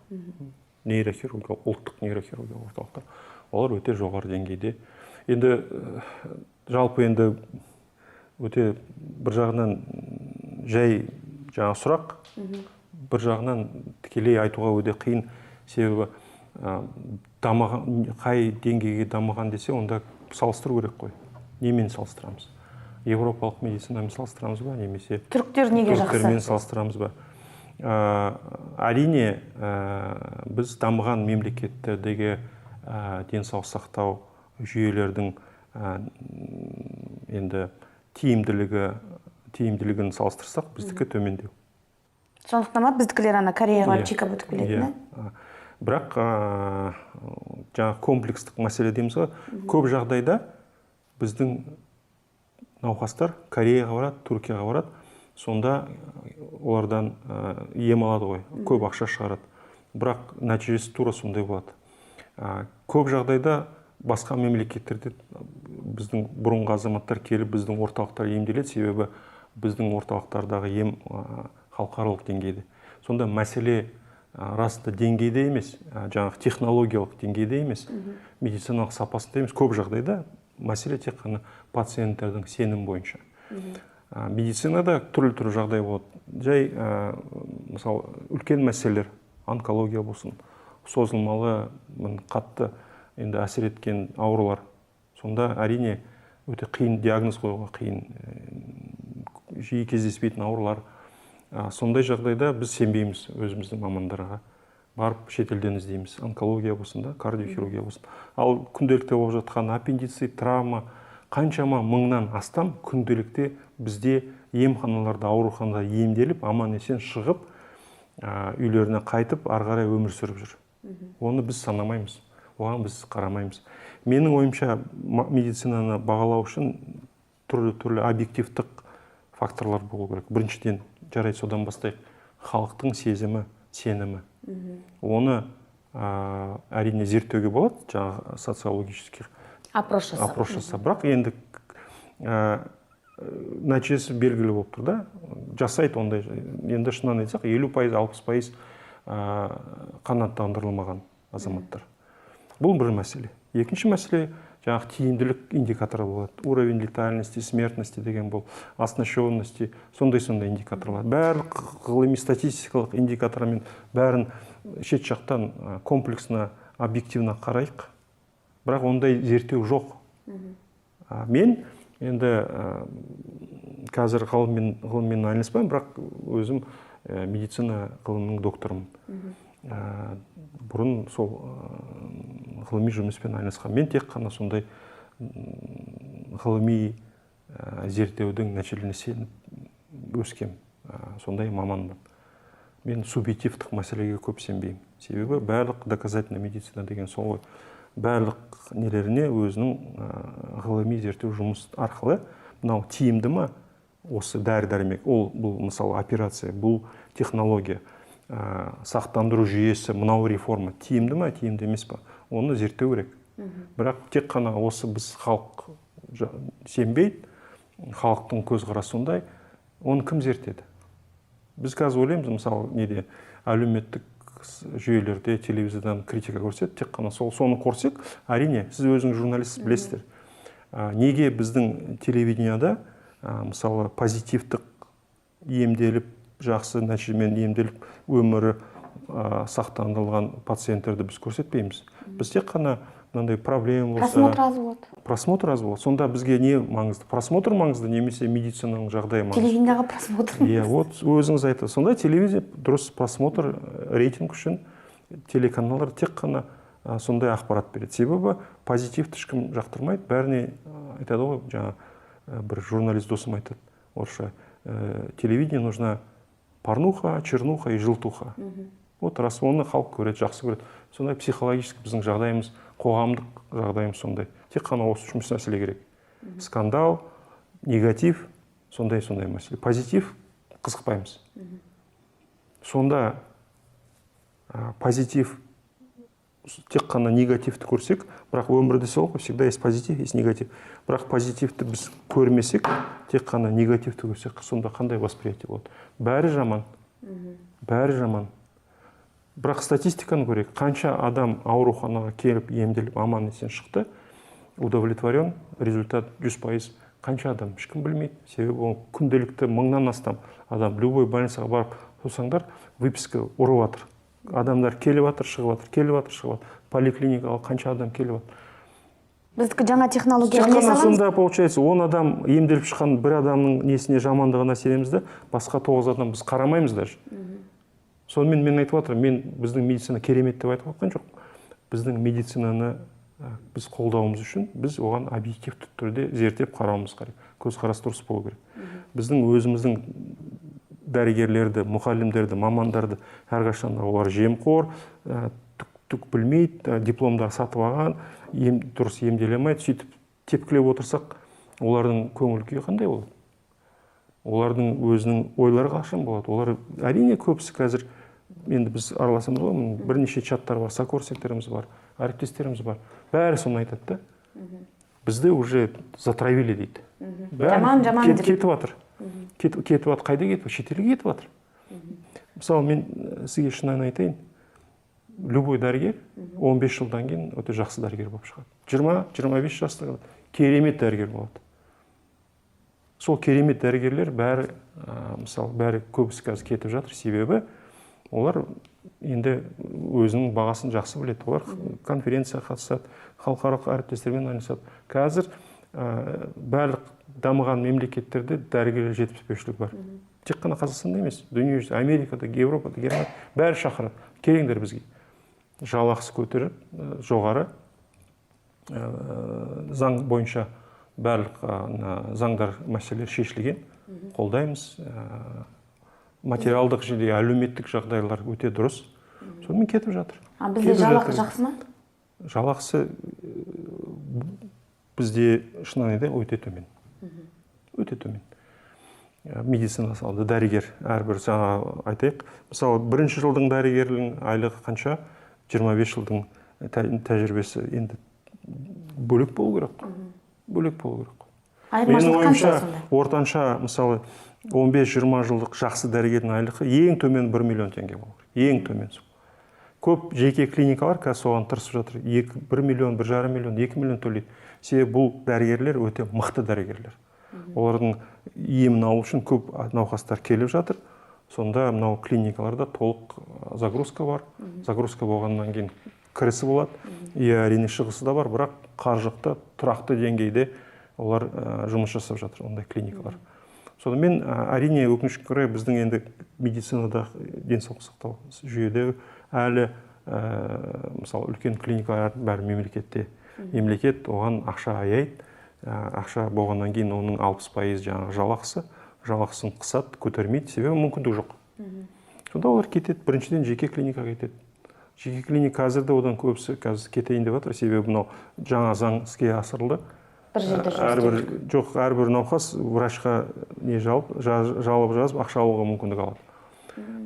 нейрохирургия, ұлттық нейрохирургия орталықтар, олар өте жоғары деңгейде. Енді жалпы енді өте бір жағынан жай жаңа сұрақ, бір жағынан тікелей айтуға өте қиын, себебі дамыған, қай деңгейге дамыған десе, онда салыстыру керек қой. Немен салыстырамыз? Еуропалық медицинамен салыстырамыз ба немесе Түріктер неге жақсы? Түріктермен салыстырамыз ба? Әрине, біз дамыған мемлекеттердегі денсаулық сақтау жүйелердің енді тиімділігін салыстырсақ, біздікі төмендеу. Сондықтан ба біздікілер ана Кореяға барып Иә. Чекап өтіп келетін? Иә. Бірақ жаңағы комплекстік мәселе дейміз ғой, көп жағдайда біздің науқастар Кореяға барады, Түркияға барады, сонда олардан ем алады ғой, көп ақша шығарады, бірақ нәтижесі тура сондай болады. Көп жағдайда басқа мемлекеттерде біздің бұрынғы азаматтар келіп, біздің орталықтар емделеді, себебі біздің орталықтардағы ем халықаралық деңгейде. Сонда мәселе расында деңгейде емес, жаңағы технологиялық деңгейде емес, медициналық сапасында емес. Көп жағдайда мәселе тек қана пациенттердің сенім бойынша. Медицинада түрлі түрлі жағдай болады. Жай мысалы, үлкен мәселелер, онкология болсын, созылмалы, қатты енді әсер еткен аурулар, сонда әрине өте қиын диагноз қоюға қиын, жиі кездеспейтін аурулар. Сондай жағдайда біз сенбейміз өзіміздің мамандарға, барып шетелден іздейміз, онкология болсын да, кардиохирургия болсын. Ал күнделікті болып жатқан аппендицит, травма, қаншама мыңнан астам күнделікті бізде емханаларда, ауруханада емделіп, аман есен шығып, үйлеріне қайтып, ары қарай өмір сүріп жүр. Оны біз санамаймыз, оған біз қарамаймыз. Менің ойымша, медицинаны бағалау үшін түрлі түрлі объективтік факторлар болу керек. Біріншіден, жарайды, содан бастайық, халықтың сезімі, сенімі. Оны әрине зерттеуге болады, жаңағы социологический опрос жасап. Опрос жасап, бірақ енді нәтижесі белгілі болып тұр да, жасайды ондай. Енді шынын айтсақ, 50%, 60% қанағаттандырылмаған азаматтар. Бұл бір мәселе. Екінші мәселе, жаңағы тиімділік индикаторы болады, уровень летальности, смертности деген, бұл оснащенности, сондай сондай индикаторлар. Барлық ғылыми статистикалық индикатормен бәрін шет жақтан комплексно, объективно қарайық, бірақ ондай зерттеу жоқ. Мен енді қазір ғылыммен айналыспаймын, бірақ өзім медицина ғылымының докторымын. Бұрын сол ғылыми жұмыспен айналысқан. Мен тек қана сондай ғылыми зерттеудің нәтижелеріне сеніп өскем, сондай маманмын. Мен субъективтік мәселеге көп сенбеймін, себебі барлық доказательная медицина деген сол ғой, барлық нелеріне өзінің ғылыми зерттеу жұмыс арқылы мынау тиімді ма осы дәрі дәрмек ол, бұл мысалы операция, бұл технология, сақтандыру жүйесі, мынау реформа тиімді ма, тиімді емес па, оны зерттеу керек. Бірақ тек қана осы біз, халық сенбейді, халықтың көзқарасы сондай, оны кім зерттеді? Біз қазір ойлаймыз, мысалы, неде, әлеуметтік жүйелерде, телевизордан критика көрсетеді, тек қана сол, соны көрсек. Әрине, сіз өзіңіз журналист, білесіздер. Неге біздің телевиденияда мысалы, позитивтік емделіп, жақсы нәтижемен емделіп, өмірі сақтандырылған пациенттерді біз көрсетпейміз? Біз тек қана мынандай проблема болса... Просмотр аз болады. Просмотр аз болады. Сонда бізге не маңызды? Просмотр маңызды немесе медицинаның жағдайы маңызды? Телевидениеға просмотр. Иә, вот өзіңіз айтасыз. Сонда телевизия дұрыс, просмотр, рейтинг үшін телеканалдар тек қана сондай ақпарат береді, себебі позитивті ешкім жақтырмайды. Бәріне айтады ғой, жаңа бір журналист досым айтады орысша: «Телевидение нужна порнуха, чернуха и желтуха». Вот рас, оны халық көреді, жақсы көреді. Сондай психологический біздің жағдайымыз, қоғамдық жағдайымыз сондай, тек қана осы үш мәселе керек: скандал, негатив, сондай сондай мәселе. Позитив қызықпаймыз. Сонда позитив, тек қана негативті көрсек, бірақ өмірде сол ғой, всегда есть позитив, есть негатив. Бірақ позитивті біз көрмесек, тек қана негативті көрсек, сонда қандай восприятие болады? Бәрі жаман, бәрі жаман. Бірақ статистиканы көрейік: қанша адам ауруханаға келіп, емделіп, аман есен шықты, удовлетворен, результат 100%, қанша адам? Ешкім білмейді, себебі ол күнделікті мыңнан астам адам, любой больницаға барып тұрсаңдар, выписка ұрып жатыр, адамдар келіп жатыр, шығып жатыр, келіп жатыр, шығып жатыр. Поликлиникаға қанша адам келіп жатыр? Біздікі жаңа технология. Тек не қана саламыз? Сонда получается, 10 адам емделіп шыққан бір адамның несіне, жамандығына сенеміз да, басқа тоғыз адам біз қарамаймыз даже. Сонымен мен айтып жатырмын, мен біздің медицина керемет деп айтып жатқан жоқпын. Біздің медицинаны біз қолдауымыз үшін біз оған объективті түрде зерттеп қарауымыз керек. Көзқарас дұрыс болу керек. Біздің өзіміздің дәрігерлерді, мұғалімдерді, мамандарды әрқашан олар жемқор, түк білмейді, дипломдар сатып алған, дұрыс емделе алмайды. Сөйтіп тепкілеп отырсақ, олардың көңіл күйі қандай болады? Олардың өзінің ойлары қашан болады? Олар әрине көбісі қазір, енді біз араласамыз ғой, бірнеше чаттар бар, сокурсниктеріміз бар, әріптестеріміз бар. Бәрі соны айтады да. Бізді уже затравили дейді. Жаман, жаман. Кетіп жатыр. Кетіп жатыр. Қайда кетіп? Шетелге кетіп жатыр. Мысалы, мен сізге шынайы айтайын, любой дәрігер 15 жылдан кейін өте жақсы дәрігер болып шығады. 20-25 жаста керемет дәрігер болады. Сол керемет дәрігерлер бәрі, мысалы, бәрі көбісі қазір кетіп жатыр, себебі олар енді өзінің бағасын жақсы біледі. Олар конференцияға қатысады, халықаралық әріптестермен айналысады. Қазір барлық дамыған мемлекеттерде дәрігерлер жетіспеушілік бар. Тек қана Қазақстанда емес, дүниежүзі, Америкада, Еуропада, Германия, бәрі шақырады: келіңдер бізге. Жалақысы көтеріп, жоғары, заң бойынша барлық заңдар, мәселелер шешілген, қолдаймыз. Материалдық және әлеуметтік жағдайлар өте дұрыс, сонымен кетіп жатыр. А бізде Кетіп жалақы жатыр. жақсы ма? Жалақысы бізде, шынын айтайық, өте төмен, өте төмен. Медицина салада дәрігер әрбір, жаңа айтайық, мысалы, бірінші жылдың дәрігерінің айлығы қанша, 25 жылдың тәжірибесі енді бөлек болу керек қой, бөлек болу керек қой. Менің Айырмашылық қанша ойымша, сонда? ортанша, мысалы, 15-20 жылдық жақсы дәрігердің айлығы ең төмен 1 миллион теңге болу керек, ең төмен. Сол көп жеке клиникалар қазір соған тырысып жатыр, 2, 1 миллион, 1,5 миллион, 2 миллион төлейді. Себебі бұл дәрігерлер өте мықты дәрігерлер, олардың емін алу үшін көп науқастар келіп жатыр. Сонда мынау клиникаларда толық загрузка бар. Загрузка болғаннан кейін кірісі болады и, әрине, шығысы да бар, бірақ қаржылықта тұрақты деңгейде олар жұмыс жасап жатыр ондай клиникалар. Сонымен, әрине, өкінішке орай, біздің енді медицинада, денсаулық сақтау жүйеде әлі, мысалы, үлкен клиникалар бәрі мемлекетте. Мемлекет оған ақша аяйды. Ақша болғаннан кейін оның 60% жаңағы жалақысы, жалақысын қысады, көтермейді, себебі мүмкіндік жоқ. Сонда олар кетеді, біріншіден, жеке клиникаға кетеді. Жеке клиника қазір де, одан көбісі қазір кетейін деп жатыр, себебі мынау жаңа заң іске асырылды. Бір жерде жұмыс Әрбір істеу. Жоқ, әрбір науқас врачқа не жалып жалоба жазып, ақша алуға мүмкіндік алады.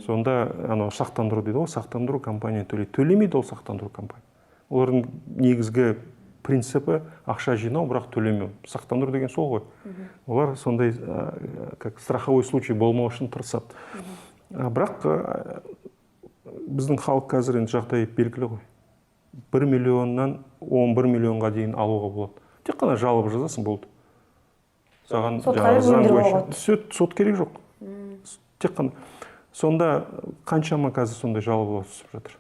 Сонда анау сақтандыру дейді ғой, сақтандыру компания төлейді. Төлемейді ол сақтандыру компания. Олардың негізгі принципі — ақша жинау, бірақ төлемеу. Сақтандыру деген сол ғой. Олар сондай как страховой случай болмау үшін тырысады. Бірақ біздің халық қазір енді жағдай белгілі ғой, 1 миллионнан 11 миллионға дейін алуға болады. Тек қана жалоба жазасың, болды, саған Сотқа жаңағы заң өндіруге бойынша болады. Сот керек жоқ, тек қана. Сонда қаншама қазір сондай жалобалар түсіп жатыр.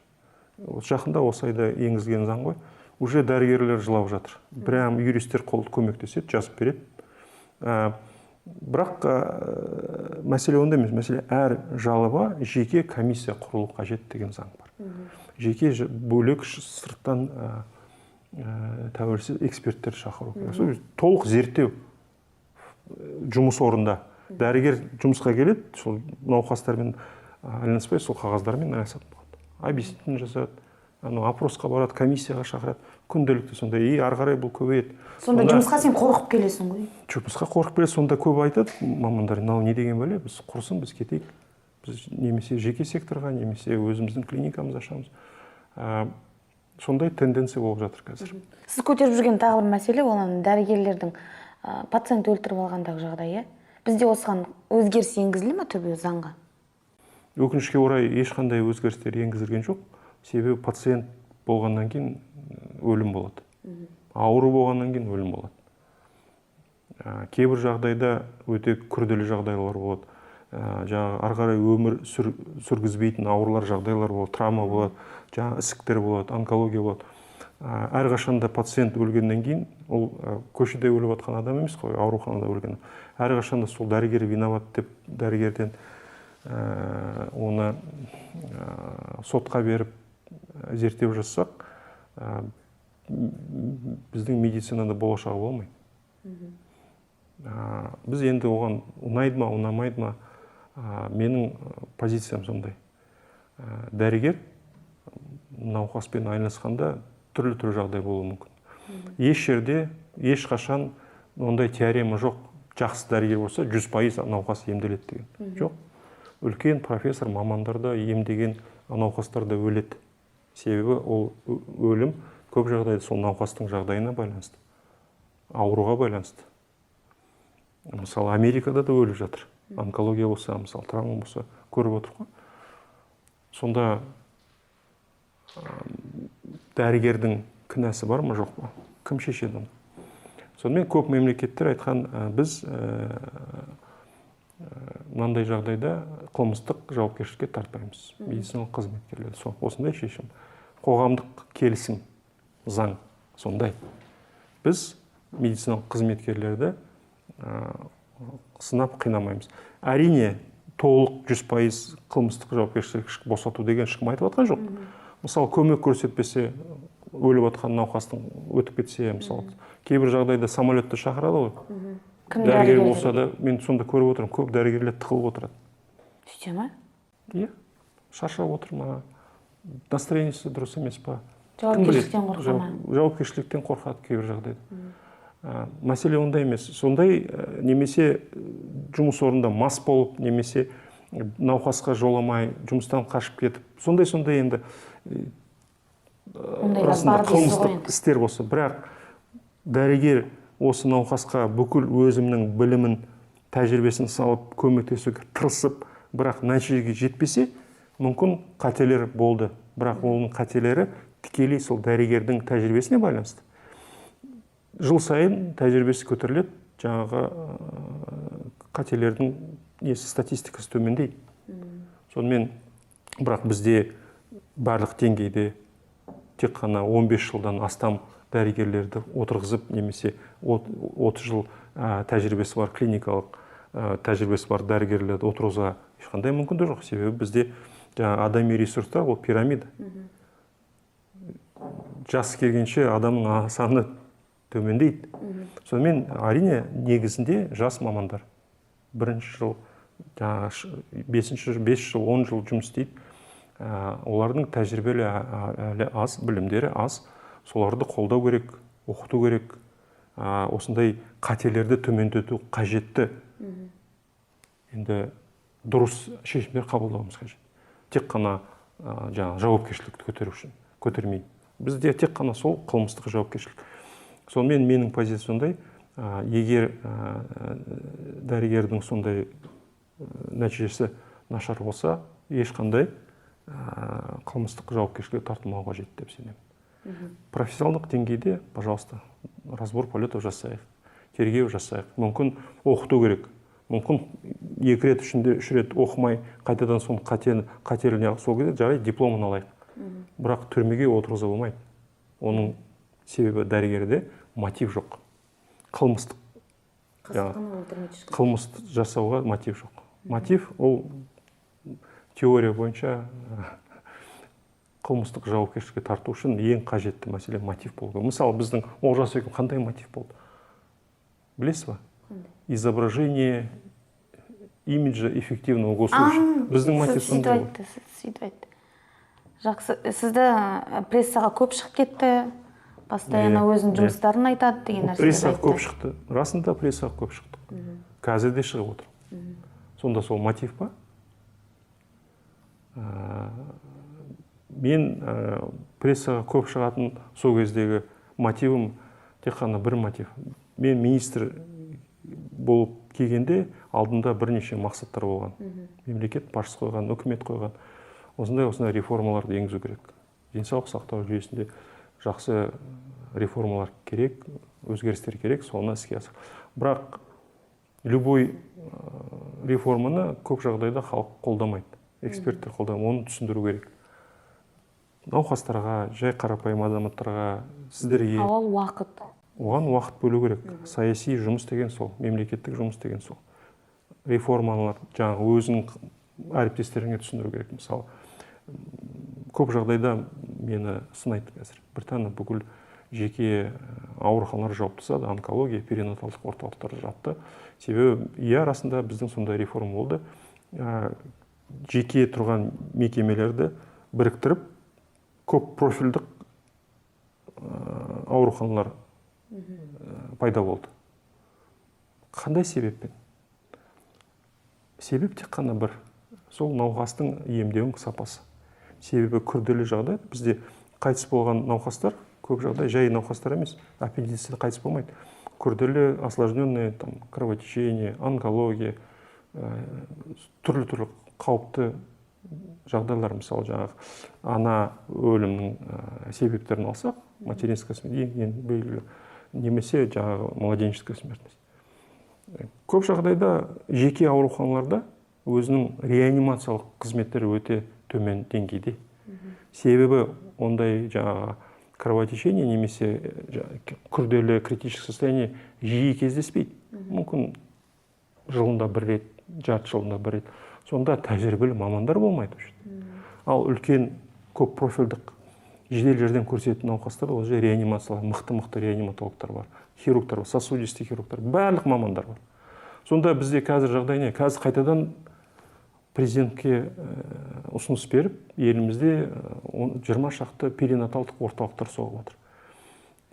Вот жақында, осы айда енгізілген заң ғой, уже дәрігерлер жылап жатыр. Прям юристтер қол көмектеседі, жазып береді. Бірақ мәселе онда емес, мәселе әр жалоба жеке комиссия құрылу қажет деген заң бар. Жеке бөлек сырттан тәуелсіз эксперттер шақыру керек. Сол толық зерттеу жұмыс орнында. Дәрігер жұмысқа келеді, сол науқастармен айналыспай, сол қағаздармен айналысатын болады, объяснительный жазады, анау опросқа барады, комиссияға шақырады күнделікті сондай. И ары қарай бұл көбейеді. Сонда жұмысқа сен қорқып келесің ғой. Жұмысқа қорқып келеді. Сонда көп айтады мамандар: мынау не деген бәле, біз құрысын, біз кетейік, біз немесе жеке секторға, немесе өзіміздің клиникамызды ашамыз. Сондай тенденция болып жатыр қазір. Сіз көтеріп жүрген тағы бір мәселе ол ана дәрігерлердің пациент өлтіріп алғандағы жағдай, иә. Бізде осыған өзгеріс енгізіле ме түбі заңға? Өкінішке орай, ешқандай өзгерістер енгізілген жоқ. Себебі пациент болғаннан кейін өлім болады, ауру болғаннан кейін өлім болады. Кейбір жағдайда өте күрделі жағдайлар болады, жаңағы ары қарай өмір сүргізбейтін аурулар, жағдайлар болады, травма болады, жаңағы ісіктер болады, онкология болады. Әрқашанда пациент өлгеннен кейін, ол көшеде өліп жатқан адам емес қой, ауруханада өлген, әрқашанда сол дәрігер виноват деп, дәрігерден оны сотқа беріп, зерттеу жасасақ. Біздің медицинада болашағы болмайды. Біз енді оған ұнайды ма, ұнамайды ма, менің позициям сондай. Дәрігер науқаспен айналысқанда түрлі-түрлі жағдай болуы мүмкін. Еш жерде, ешқашан ондай теорема жоқ. Жақсы дәрігер болса 100% науқас емделеді деген. Жоқ. Үлкен профессор, мамандар да емдеген науқастар да өледі. Себебі ол өлім көп жағдайда сол науқастың жағдайына байланысты, ауруға байланысты. Мысалы, Америкада да өліп жатыр. Онкология болса, мысалы, травма болса, көріп отыр ғой. Сонда дәрігердің кінәсі бар ма, жоқ па? Кім шешеді оны? Сонымен көп мемлекеттер айтқан, біз мынандай жағдайда қылмыстық жауапкершілікке тартпаймыз медициналық қызметкерлерді. Сол осындай шешім, қоғамдық келісім, заң сондай. Біз медициналық қызметкерлерді сынап қинамаймыз. Әрине, толық 100% қылмыстық жауапкершілік босату деген ешкім айтып жатқан жоқ. Мысалы, көмек көрсетпесе, өліп жатқан науқастың өтіп кетсе, мысалы, кейбір жағдайда самолетті шақырады ғой. Кім дәрігер дәрігер? Болса да, мен сонда көріп отырмын, көп дәрігерлер тығылып отырады. Сөйте ма? Иә, шаршап отыр ма, настроениесі дұрыс емес па, кім біледі? Жауапкершіліктен қорқа ма? Жауапкершіліктен қорқады кейбір жағдайда. Мәселе онда емес. Сондай немесе жұмыс орнында мас болып, немесе науқасқа жоламай, жұмыстан қашып кетіп, сондай енді Ондайлар расында бар дейсіз ғой қылмыстық енді. Істер болса, бірақ дәрігер осы науқасқа бүкіл өзімнің білімін, тәжірибесін салып көмектесуге тырысып, бірақ нәтижеге жетпесе, мүмкін қателер болды, бірақ оның қателері тікелей сол дәрігердің тәжірибесіне байланысты. Жыл сайын тәжірибесі көтеріледі, жаңағы қателердің несі, статистикасы төмендейді. Сонымен, бірақ бізде барлық деңгейде тек қана 15 жылдан астам дәрігерлерді отырғызып, немесе 30 жыл тәжірибесі бар, клиникалық тәжірибесі бар дәрігерлерді отырғызуға ешқандай мүмкіндік жоқ. Себебі бізде жаңағы адами ресурстар ол пирамида. Жасы келгенше адамның саны төмендейді. Сонымен, әрине, негізінде жас мамандар бірінші жыл, жаңағы бесінші, 5 жыл, 10 жыл жұмыс істейді. Олардың тәжірибелі әлі аз, білімдері аз. Соларды қолдау керек, оқыту керек. Осындай қателерді төмендету қажетті. Енді дұрыс шешімдер қабылдауымыз қажет. Тек қана жаңағы жауапкершілікті көтеру үшін көтермей, бізде тек қана сол қылмыстық жауапкершілік. Сонымен, менің позициям сондай: егер дәрігердің сондай нәтижесі нашар болса, ешқандай қылмыстық жауапкершілікке тартылмау қажет деп сенемін. Профессионалдық деңгейде, пожалуйста, разбор полетов жасайық, тергеу жасайық. Мүмкін, оқыту керек, мүмкін, екі рет, үшінде үш рет оқымай, қайтадан соны қатені қателі, сол кезде жарайды, дипломын алайық. Бірақ түрмеге отырғыза болмайды. Оның себебі дәрігерде мотив жоқ, қылмыстық Қасақана өлтірмейді ешкім. Қылмыс жасауға мотив жоқ. Мотив ол теория бойынша қылмыстық жауапкершілікке тарту үшін ең қажетті мәселе мотив болу керек. Мысалы, біздің Олжас екеуміз қандай мотив болды, білесіз ба? Изображение имиджа эффективного госслужащего. Біздің мотив Сіз сөйтіп сондай болды. айтты, сіз сөйтіп айтты. Жақсы, сізді прессаға көп шығып кетті, постоянно өзінің жұмыстарын айтады деген нәрселер Прессаға айтты. Көп шықты, расында прессаға көп шықтық, қазір де шығып отыр. Сонда сол мотив па? Мен прессаға көп шығатын сол кездегі мотивім тек қана бір мотив: мен министр болып келгенде алдымда бірнеше мақсаттар болған. Мемлекет басшысы қойған, үкімет қойған, осындай осындай реформаларды енгізу керек, денсаулық сақтау жүйесінде жақсы реформалар керек, өзгерістер керек, соны іске асыр. Бірақ любой реформаны көп жағдайда халық қолдамайды, эксперттер қолдамайды. Оны түсіндіру керек науқастарға, жай қарапайым азаматтарға, сіздерге. А ол уақыт. Оған уақыт бөлу керек. Саяси жұмыс деген сол, мемлекеттік жұмыс деген сол, реформалар жаңағы өзің әріптестеріңе түсіндіру керек. Мысалы, Көп жағдайда мені сынайды қазір. Біртанов бүкіл жеке ауруханалар жауып тастады, онкология, перинаталдық орталықтар жапты. Себебі, иә, расында біздің сондай реформа болды. Жеке тұрған мекемелерді біріктіріп, көп профильдік ауруханалар пайда болды. Қандай себеппен? Себеп тек қана бір: сол науқастың емдеуінің сапасы. Себебі күрделі жағдай, бізде қайтыс болған науқастар көп жағдай жай науқастар емес, аппендицит қайтыс болмайды. Күрделі осложненное там кровотечение, онкология, түрлі түрлі қауіпті жағдайлар. Мысалы, жаңағы ана өлімнің себептерін алсақ, материнская смерть ең ең белгілі, немесе жаңағы младенческая смертность. Көп жағдайда жеке ауруханаларда өзінің реанимациялық қызметтері өте төмен деңгейде. Себебі ондай жаңағы кровотечение немесе күрделі критическое состояние жиі кездеспейді, мүмкін, жылында бір рет, жарты жылында бір рет. Сонда тәжірибелі мамандар болмайды ол жерде. Ал үлкен көп профильдік жедел жәрдем көрсететін науқастар, ол жерде реанимациялар, мықты мықты реаниматологтар бар, хирургтар бар, сосудистый хирургтар, барлық мамандар бар. Сонда бізде қазір жағдай не? Қазір қайтадан президентке ұсыныс беріп, елімізде 20 шақты перинаталдық орталықтар соғып жатыр.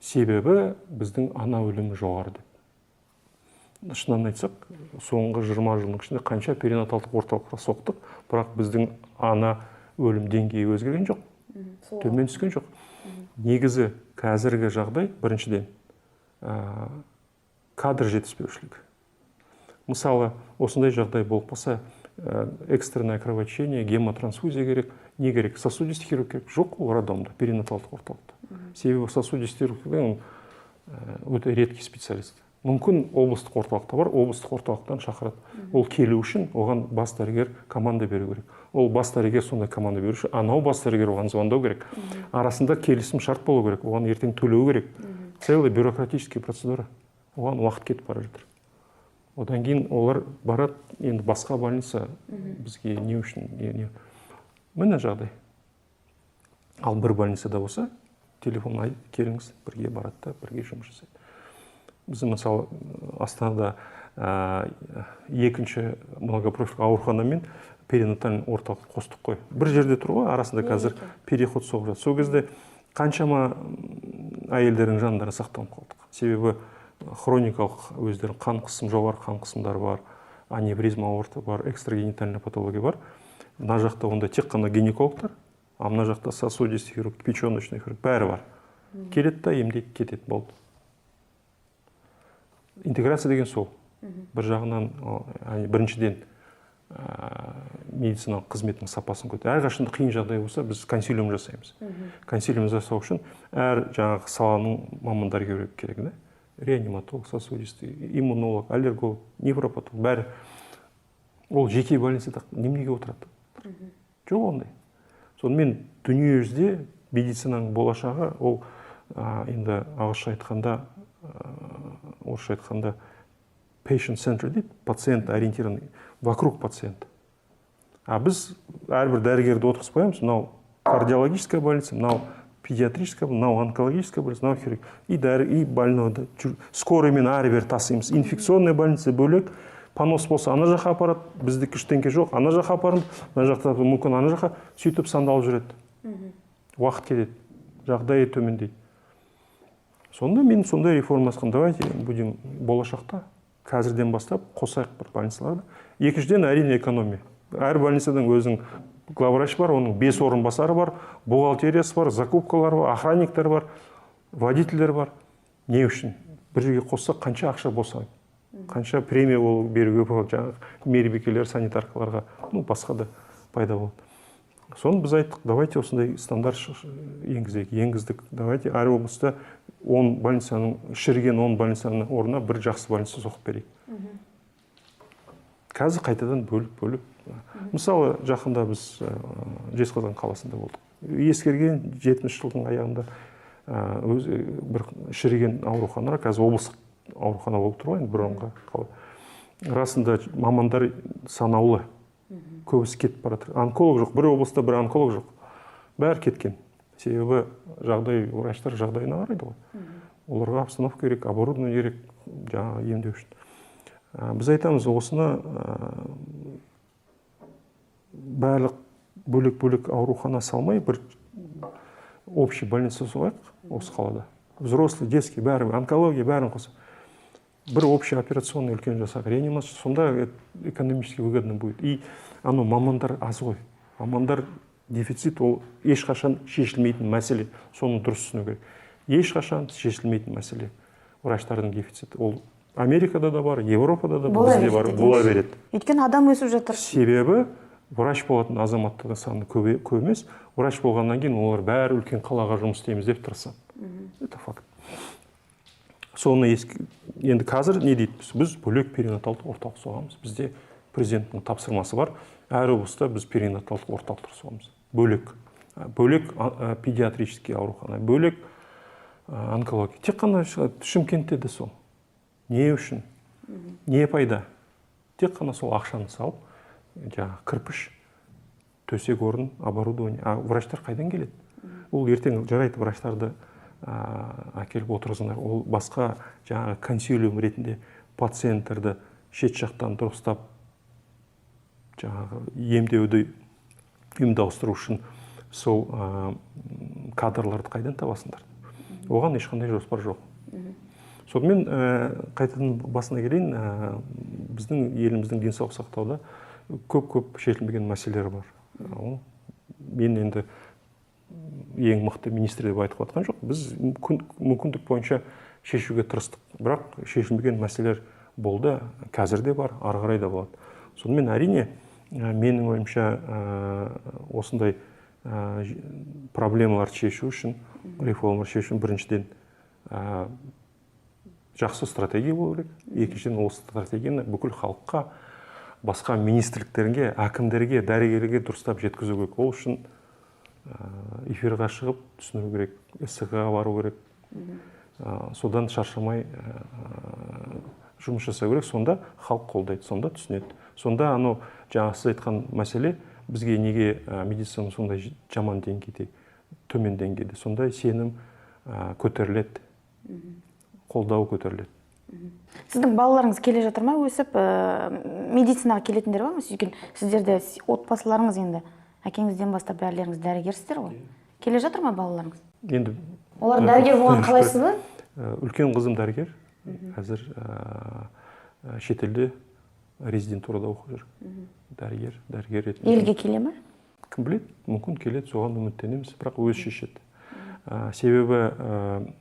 Себебі біздің ана өлімі жоғары деп. Шынын айтсақ, соңғы 20 жылдың ішінде қанша перинаталдық орталықтар соқтық, бірақ біздің ана өлім деңгейі өзгерген жоқ, төмен түскен жоқ. Негізі қазіргі жағдай, біріншіден, кадр жетіспеушілігі. Мысалы, осындай жағдай болып қалса, экстренное кровотечение, гемотрансфузия керек, не керек? Сосудистый хирург керек. Жоқ ол роддомда, перинаталдық орталықта. Себебі сосудистый хирург деген өте редкий специалист. Мүмкін, облыстық орталықта бар, облыстық орталықтан шақырады. Ол келу үшін оған бас дәрігер команда беру керек. Ол бас дәрігер сондай команда беру үшін анау бас дәрігер оған звондау керек, арасында келісім шарт болу керек, оған ертең төлеу керек. Целый бюрократический процедура, оған уақыт кетіп бара жатыр. Одан кейін олар барады енді басқа больница, бізге не үшін не. Міне жағдай. Ал бір больницада болса, телефон айт, келіңіз, бірге барады да, бірге жұмыс жасайды. Біз, мысалы, Астанада екінші многопрофильный аурухана мен перинатальный орталық қостық қой, бір жерде тұр ғой, арасында қазір переход соғып жатыр. Сол кезде қаншама әйелдердің жандары сақталып қалдық. Себебі хроникалық өздерінің қан қысым, жоғары қан қысымдары бар, аневризма аорты бар, экстрагенитальная патология бар. Мына жақта онда тек қана гинекологтар, а мына жақта сосудистый хирург, печеночный хирург, бәрі бар. Келеді да, емдейді, кетеді, болды. Интеграция деген сол. Бір жағынан, біріншіден, медициналық қызметтің сапасын көтеру. Әрқашанда қиын жағдай болса, біз консилиум жасаймыз. Консилиум жасау үшін әр жаңағы саланың мамандары керек да: реаниматолог, сосудистый, иммунолог, аллерголог, невропатолог, бәрі. Ол жеке больницада неменеге отырады? Жоқ ондай. Сонымен, дүниежүзінде медицинаның болашағы ол енді ағылшынша айтқанда, орысша айтқанда patient centered дейді, пациент ориентированный, вокруг пациента. А біз әрбір дәрігерді отырғызып қоямыз: мынау кардиологическая больница, мынау педиатрическая, мынау онкологическая больница, мынау хирург, и дәрі, и больнойды скорыймен ары бері тасимыз. Инфекционная больница бөлек, понос болса, ана жаққа апарады, біздікі ештеңке жоқ, ана жаққа апарып, мына жақта мүмкін, ана жаққа, сөйтіп сандалып жүреді, уақыт кетеді, жағдайы төмендейді. Сонда мен сондай реформа жасқанмын: давайте будем болашақта қазірден бастап қосайық бір больницаларды. Екіншіден, әрине, экономия. Әр больницадан өзінің главврач бар, оның бес орынбасары бар, бухгалтериясы бар, закупкалары бар, охранниктер бар, водительдер бар. Не үшін? Бір жерге қоссақ, қанша ақша босайды, қанша премия ол беруге болады жаңағы мейірбикелер, санитаркаларға, ну, басқа да пайда болады. Соны біз айттық: давайте осындай стандарт енгізейік. Енгіздік. Давайте әр облыста 10 больницаның, шіріген 10 больницаның орнына бір жақсы больница соғып берейік. Қазір қайтадан бөліп бөліп, мысалы, жақында біз Жезқазған қаласында болдық. Ескерген, 70-жылдың аяғында өзі бір шіріген ауруханалар қазір облыстық аурухана болып тұр ғой енді бұрынғы қала. Расында мамандар санаулы, көбісі кетіп бара жатыр. Онколог жоқ, бір облыста бір онколог жоқ. Бәрі кеткен. Себебі жағдай, врачтар жағдайына қарайды ғой. Оларға обстановка керек, оборудование керек жаңағы емдеу үшін. Біз айтамыз, осыны барлық бөлек-бөлек аурухана салмай, бір общий больница соғайық осы қалада. Взрослый, детский, бәрі, онкология, бәрін қосып. Бір общий операционный үлкен жасақ, реанимация, сонда экономически выгодно будет. И анау мамандар аз ғой. Мамандар дефицит, ол ешқашан шешілмейтін мәселе. Соны дұрыс түсіну керек. Ешқашан шешілмейтін мәселе. Врачтардың дефициті. Ол Америкада да бар, Европада да бар, Бола бізде бар, береді. Бола береді. Өйткені адам өсіп жатыр. Себебі врач болатын азаматтардың саны көп, көп емес. Врач болғаннан кейін олар бәрі үлкен қалаға жұмыс істейміз деп тырысады. Это факт. Соны енді қазір не дейді? Біз бөлек перинаталдық орталық соғамыз. Бізде президенттің тапсырмасы бар. Әр облыста біз перинаталдық орталықтар соғамыз. Бөлек. Бөлек педиатрический аурухана, бөлек онкология. Тек қана Шымкентте де сол. Не үшін? Не пайда? Тек қана сол ақшаны салып, жаңағы кірпіш, төсек орын, оборудование. А врачтар қайдан келеді? Ол ертең жарайды, врачтарды әкеліп отырғызыңдар. Ол басқа жаңағы консилиум ретінде пациенттерді шет жақтан дұрыстап жаңағы емдеуді ұйымдастыру үшін сол кадрларды қайдан табасыңдар? Оған ешқандай жоспар жоқ. Сонымен қайтадан басына келейін, біздің еліміздің денсаулық сақтауда көп-көп шешілмеген мәселелер бар. Ол мен енді ең мықты министр деп айтып жатқан жоқ. Біз мүмкіндік бойынша шешуге тырыстық. Бірақ шешілмеген мәселелер болды, қазір де бар, ары қарай да болады. Сонымен, әрине, менің ойымша, осындай проблемаларды шешу үшін, реформалар шешу үшін біріншіден жақсы стратегия болу керек. Екіншіден, ол стратегияны бүкіл халыққа, басқа министрліктерге, әкімдерге, дәрігерлерге дұрыстап жеткізу керек. Ол үшін эфирға шығып түсіндіру керек, СҚ-ға бару керек. Содан шаршамай жұмыс жасау керек. Сонда халық қолдайды, сонда түсінеді. Сонда анау жаңа сіз айтқан мәселе, бізге неге медицина сондай жаман деңгейде, төмен деңгейде, сондай сенім көтеріледі, қолдау көтеріледі. Сіздің балаларыңыз келе жатыр ма өсіп, медицинаға келетіндер бар ма? Өйткені сіздерде отбасыларыңыз енді әкеңізден бастап бәрілеріңіз дәрігерсіздер ғой. Келе жатыр ма балаларыңыз? Енді Олар дәрігер болған қалайсыз ба? Үлкен қызым дәрігер, қазір шетелде резидентурада оқып жүр. Дәрігер ретінде. Елге келе ме? Кім біледі, мүмкін келеді, соған үміттенеміз, бірақ өзі шешеді. Себебі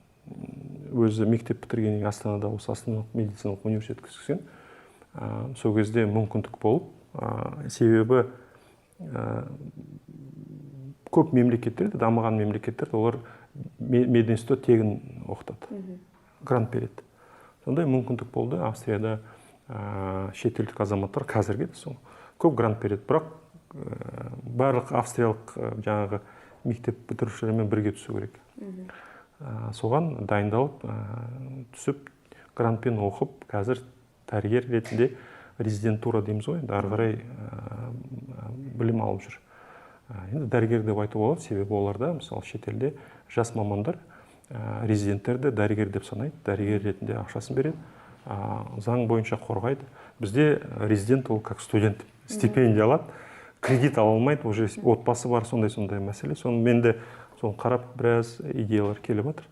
өзі мектеп бітіргеннен кейін Астанада осы Астана медициналық университетке түскен. Сол кезде мүмкіндік болып, себебі көп мемлекеттерде, дамыған мемлекеттерде олар мединститут тегін оқытады, грант береді. Сондай мүмкіндік болды Австрияда, шетелдік азаматтар қазірге де сол көп грант береді, бірақ барлық австриялық жаңағы мектеп бітірушілермен бірге түсу керек. Соған дайындалып, түсіп, грантпен оқып, қазір дәрігер ретінде резидентура дейміз ғой, енді ары қарай білім алып жүр. Енді дәрігер деп айтуға болады, себебі оларда, мысалы, шетелде жас мамандар, резиденттерді дәрігер деп санайды, дәрігер ретінде ақшасын береді, заң бойынша қорғайды. Бізде резидент ол как студент, стипендия алады, кредит ала алмайды, уже отбасы бар, сондай-сондай мәселе. Соны мен де соны қарап біраз идеялар келіп жатыр.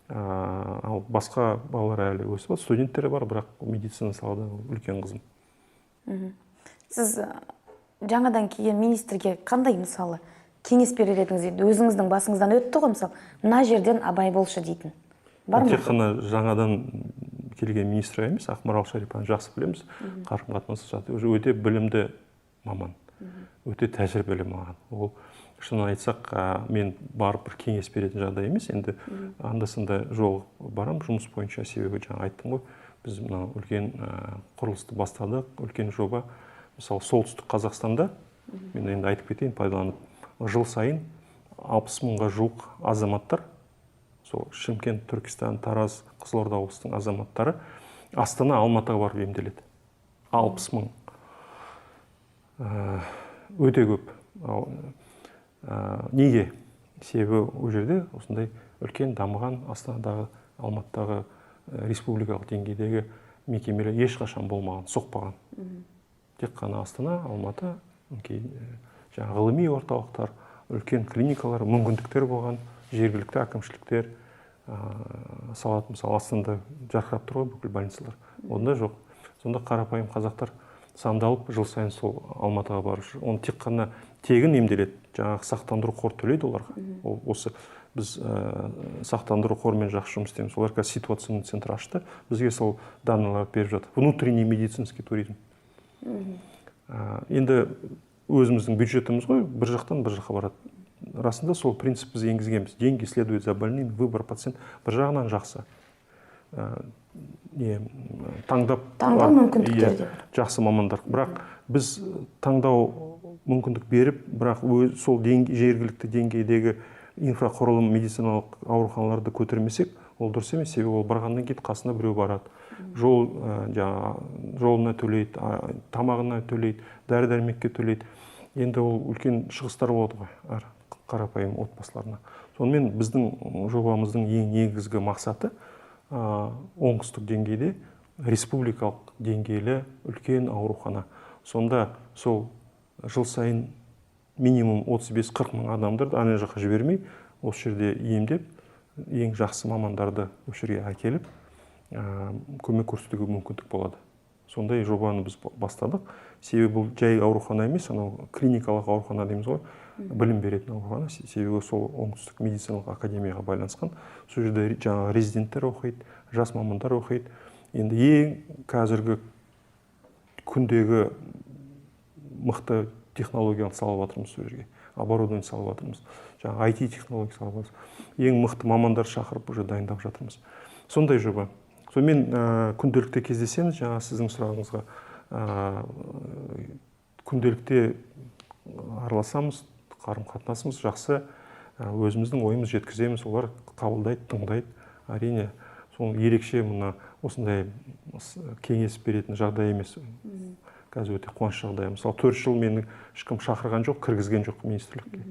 Ал басқа балалар әлі өсіп жатыр, студенттер бар, бірақ медицина салада үлкен қызым. Сіз жаңадан келген министрге қандай, мысалы, кеңес берер едіңіз? Енді өзіңіздің басыңыздан өтті ғой, мысалы, мына жерден абай болшы дейтін бар ма? Тек қана жаңадан келген министр емес, Ақмарал Шарипаны жақсы білеміз. Қарым-қатынас жасады. Уже өте білімді маман, өте тәжірибелі маман. Ол шынын айтсақ, мен барып бір кеңес беретін жағдай емес, енді анда-санда жолығып барамын жұмыс бойынша, себебі жаңа айттым ғой, біз мынау үлкен құрылысты бастадық, үлкен жоба. Мысалы, Солтүстік Қазақстанда, мен енді айтып кетейін, пайдаланып, жыл сайын 60 мыңға жуық азаматтар, сол Шымкент, Түркістан, Тараз, Қызылорда облысының азаматтары Астана, Алматыға барып емделеді. 60 мың. Өте көп. Ал, неге? Себебі ол жерде осындай үлкен дамыған Астанадағы, Алматыдағы, республикалық деңгейдегі мекемелер ешқашан болмаған, соқпаған. Тек қана Астана, Алматы, кейін жаңағы ғылыми орталықтар, үлкен клиникалар, мүмкіндіктер болған, жергілікті әкімшіліктер салады. Мысалы, Астанада жарқырап тұр ғой бүкіл больницалар, онда жоқ. Сонда қарапайым қазақтар сандалып жыл сайын сол Алматыға барып жүр. Оны тек қана тегін емделеді, жаңағы сақтандыру қоры төлейді оларға. Ол осы біз сақтандыру қорымен жақсы жұмыс істейміз. Олар қазір ситуационный центр ашты, бізге сол данныйларды беріп жатыр. Внутренний медицинский туризм. Енді өзіміздің бюджетіміз ғой, бір жақтан бір жаққа барады. Расында сол принцип біз енгізгенбіз: деньги следуют за больными, выбор пациент. Бір жағынан жақсы, не таңдап Таңдау мүмкіндіктері иә, де бар. Жақсы мамандар. Бірақ біз таңдау мүмкіндік беріп, бірақ сол жергілікті деңгейдегі инфрақұрылым, медициналық ауруханаларды көтермесек, ол дұрыс емес. Себебі ол барғаннан кейін қасына біреу барады, жол, жаңағы жолына төлейді, тамағына төлейді, дәрі дәрмекке төлейді. Енді ол үлкен шығыстар болады ғой әр қарапайым отбасыларына. Сонымен, біздің жобамыздың ең негізгі мақсаты оңтүстік деңгейде республикалық деңгейлі үлкен аурухана. Сонда сол жыл сайын минимум 35-40 мың адамдарды ана жаққа жібермей, осы жерде емдеп, ең жақсы мамандарды осы жерге әкеліп, көмек көрсетуге мүмкіндік болады. Сондай жобаны біз бастадық. Себебі бұл жай аурухана емес, анау клиникалық аурухана дейміз ғой, білім беретін аурухана. Себебі сол Оңтүстік медициналық академияға байланысқан. Сол жерде жаңағы резиденттер оқиды, жас мамандар оқиды. Енді ең қазіргі күндегі мықты технологияны салып жатырмыз сол жерге, оборудование салып жатырмыз, жаңағы IT технология салып жатырмыз, ең мықты мамандар шақырып, уже дайындап жатырмыз. Сондай жоба. Сонымен, күнделікті кездесеміз. Жаңа сіздің сұрағыңызға, күнделікті араласамыз, қарым қатынасымыз жақсы, өзіміздің ойымызды жеткіземіз, олар қабылдайды, тыңдайды. Әрине, сол ерекше мына осындай кеңес беретін жағдай емес қазір, өте қуанышты жағдай. Мысалы, 4 жыл мені ешкім шақырған жоқ, кіргізген жоқ министрлікке.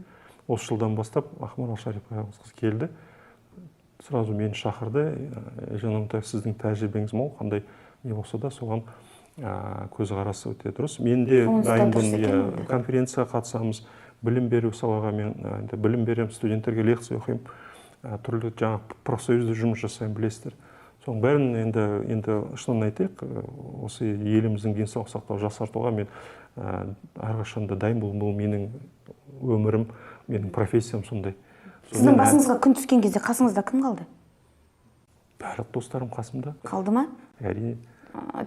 Осы жылдан бастап Ақмарал Шарипқызы келді, сразу мені шақырды: «Елжан Амантаев, сіздің тәжірибеңіз мол, қандай не болса да соған көзқарасы өте дұрыс». Мен де Онысы да дұрыс дайынмын. екен Иә, енді. Конференцияға қатысамыз, білім беру салаға мен енді білім беремін, студенттерге лекция оқимын, түрлі жаңағы профсоюзда жұмыс жасаймын, білесіздер. Соның бәрін енді шынын айтайық, осы еліміздің денсаулық сақтау жақсартуға мен әрқашан да дайын. Бұл менің өмірім, менің профессиям сондай. Сіздің Сонымен, басыңызға күн түскен кезде қасыңызда кім қалды? Барлық достарым қасымда. Қалды ма? Әрине.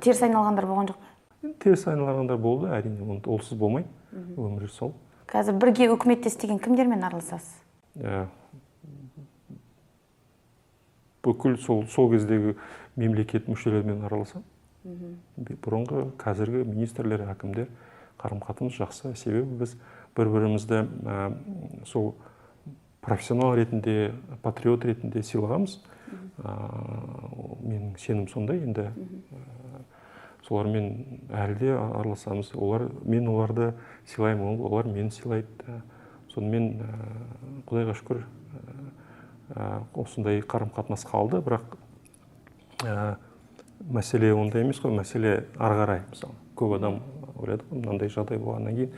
Теріс айналғандар болған жоқ па? Енді теріс айналғандар болды, әрине, олсыз болмайды өмір, сол. Қазір бірге үкіметте істеген кімдермен араласасыз? Бүкіл сол кездегі мемлекет мүшелерімен араласамын. Бұрынғы, қазіргі министрлер, әкімдер, қарым қатынас жақсы. Себебі біз бір бірімізді сол профессионал ретінде, патриот ретінде сыйлағанбыз. Менің сенім сондай енді. Солармен әлі де араласамыз. Олар, мен оларды сыйлаймын, олар мені сыйлайды. Сонымен, құдайға шүкір, осындай қарым қатынас қалды. Бірақ мәселе онда емес қой, мәселе ары қарай. Мысалы, көп адам ойлады ғой, мынандай жағдай болғаннан кейін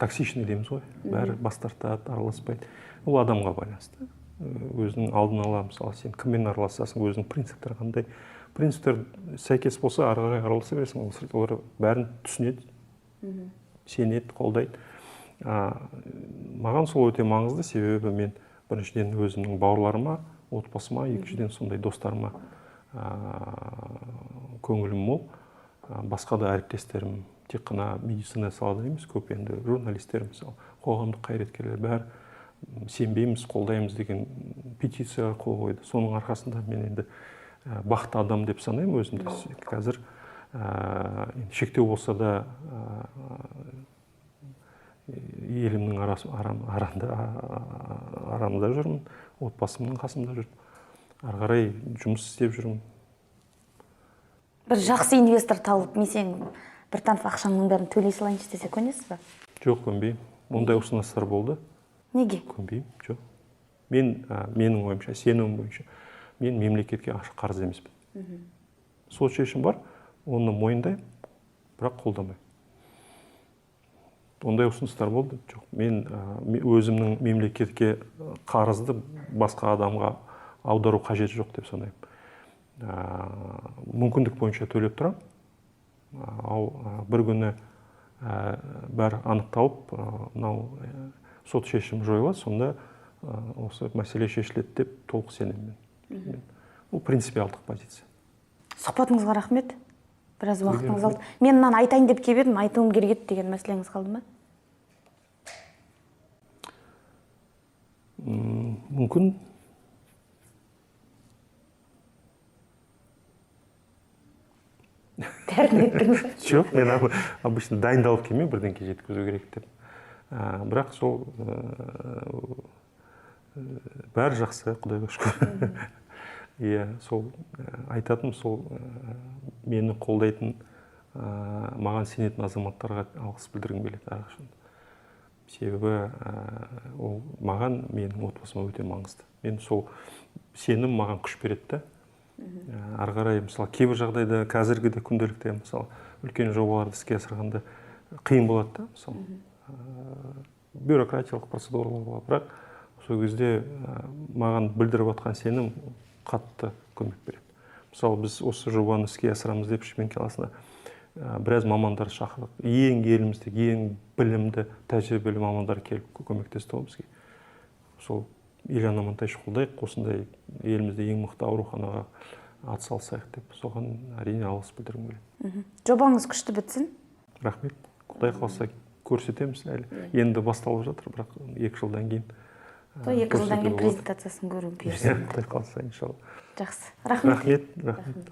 токсичный дейміз ғой, бәрі бас тартады, араласпайды. Ол адамға байланысты. Өзінің алдын ала, мысалы, сен кіммен араласасың, өзінің принциптері қандай, принциптер сәйкес болса, ары қарай араласа бересің. Олар бәрін түсінеді, сенеді, қолдайды. Маған сол өте маңызды. Себебі мен біріншіден өзімнің бауырларыма, отбасыма, екіншіден сондай достарыма көңілім мол. Басқа да әріптестерім, тек қана медицина салада емес, көп енді журналистер, мысалы, қоғамдық қайраткерлер, бәрі сенбейміз, қолдаймыз деген петицияға қол қойды. Соның арқасында мен енді бақытты адам деп санаймын өзімді. Қазір енді шектеу болса да, елімнің арасы, арамда жүрмін, отбасымның қасында жүрмін, ары қарай жұмыс істеп жүрмін. Бір жақсы инвестор тауып, мен сен Біртанов, ақшаңның бәрін төлей салайыншы десе, көнесіз ба? Жоқ, көнбеймін. Ондай ұсыныстар болды. Неге? Көнбеймін, жоқ. Мен, менің ойымша, сенімім бойынша, мен мемлекетке ақша қарыз емеспін. Сот шешім бар, оны мойындаймын, бірақ қолдамаймын. Ондай ұсыныстар болды. Жоқ, мен өзімнің мемлекетке қарызды басқа адамға аудару қажеті жоқ деп санаймын. Мүмкіндік бойынша төлеп тұрамын. Ал бір күні бәрі анықталып, мынау сот шешімі жойылады, сонда осы мәселе шешіледі деп толық сенемін мен. Бұл принципиалдық позиция. Сұхбатыңызға рахмет. Біраз уақытыңыз алды. Мен мынаны айтайын деп келіп едім, айтуым керек еді деген мәселеңіз қалды ма? Мүмкін. Бәрін айттыңыз. Жоқ, мен обычно дайындалып келмеймін, бірдеңке жеткізу керек деп. Бірақ сол бәрі жақсы, Құдайға шүкір. Иә, сол айтатыным, сол мені қолдайтын, маған сенетін азаматтарға алғыс білдіргім келеді әрқашан. Себебі ол маған, менің отбасыма өте маңызды. Мен сол сенім маған күш береді да. Ары қарай, мысалы, кейбір жағдайда қазіргі де күнделікті, мысалы, үлкен жобаларды іске асырғанда қиын болады да, мысалы. Бюрократиялық процедуралар болады, бірақ сол кезде маған білдіріп жатқан сенім қатты көмек береді. Мысалы, біз осы жобаны іске асырамыз деп Шымкент қаласына біраз мамандар шақырдық. Ең еліміздегі ең білімді, тәжірибелі мамандар келіп көмектесті ғой бізге. Сол Елжан Амантаевич қолдайық, осындай елімізде ең мықты ауруханаға атсалысайық деп, соған әрине алғыс білдіргім келеді. Жобаңыз күшті бітсін. Рахмет. Құдай қаласа көрсетеміз әлі. Енді басталып жатыр, бірақ 2 жылдан кейін. 2 жылдан кейін презентациясын көру бұйырсын. Құдай қаласа, иншалла. Жақсы. Рахмет. Рахмет, рахмет.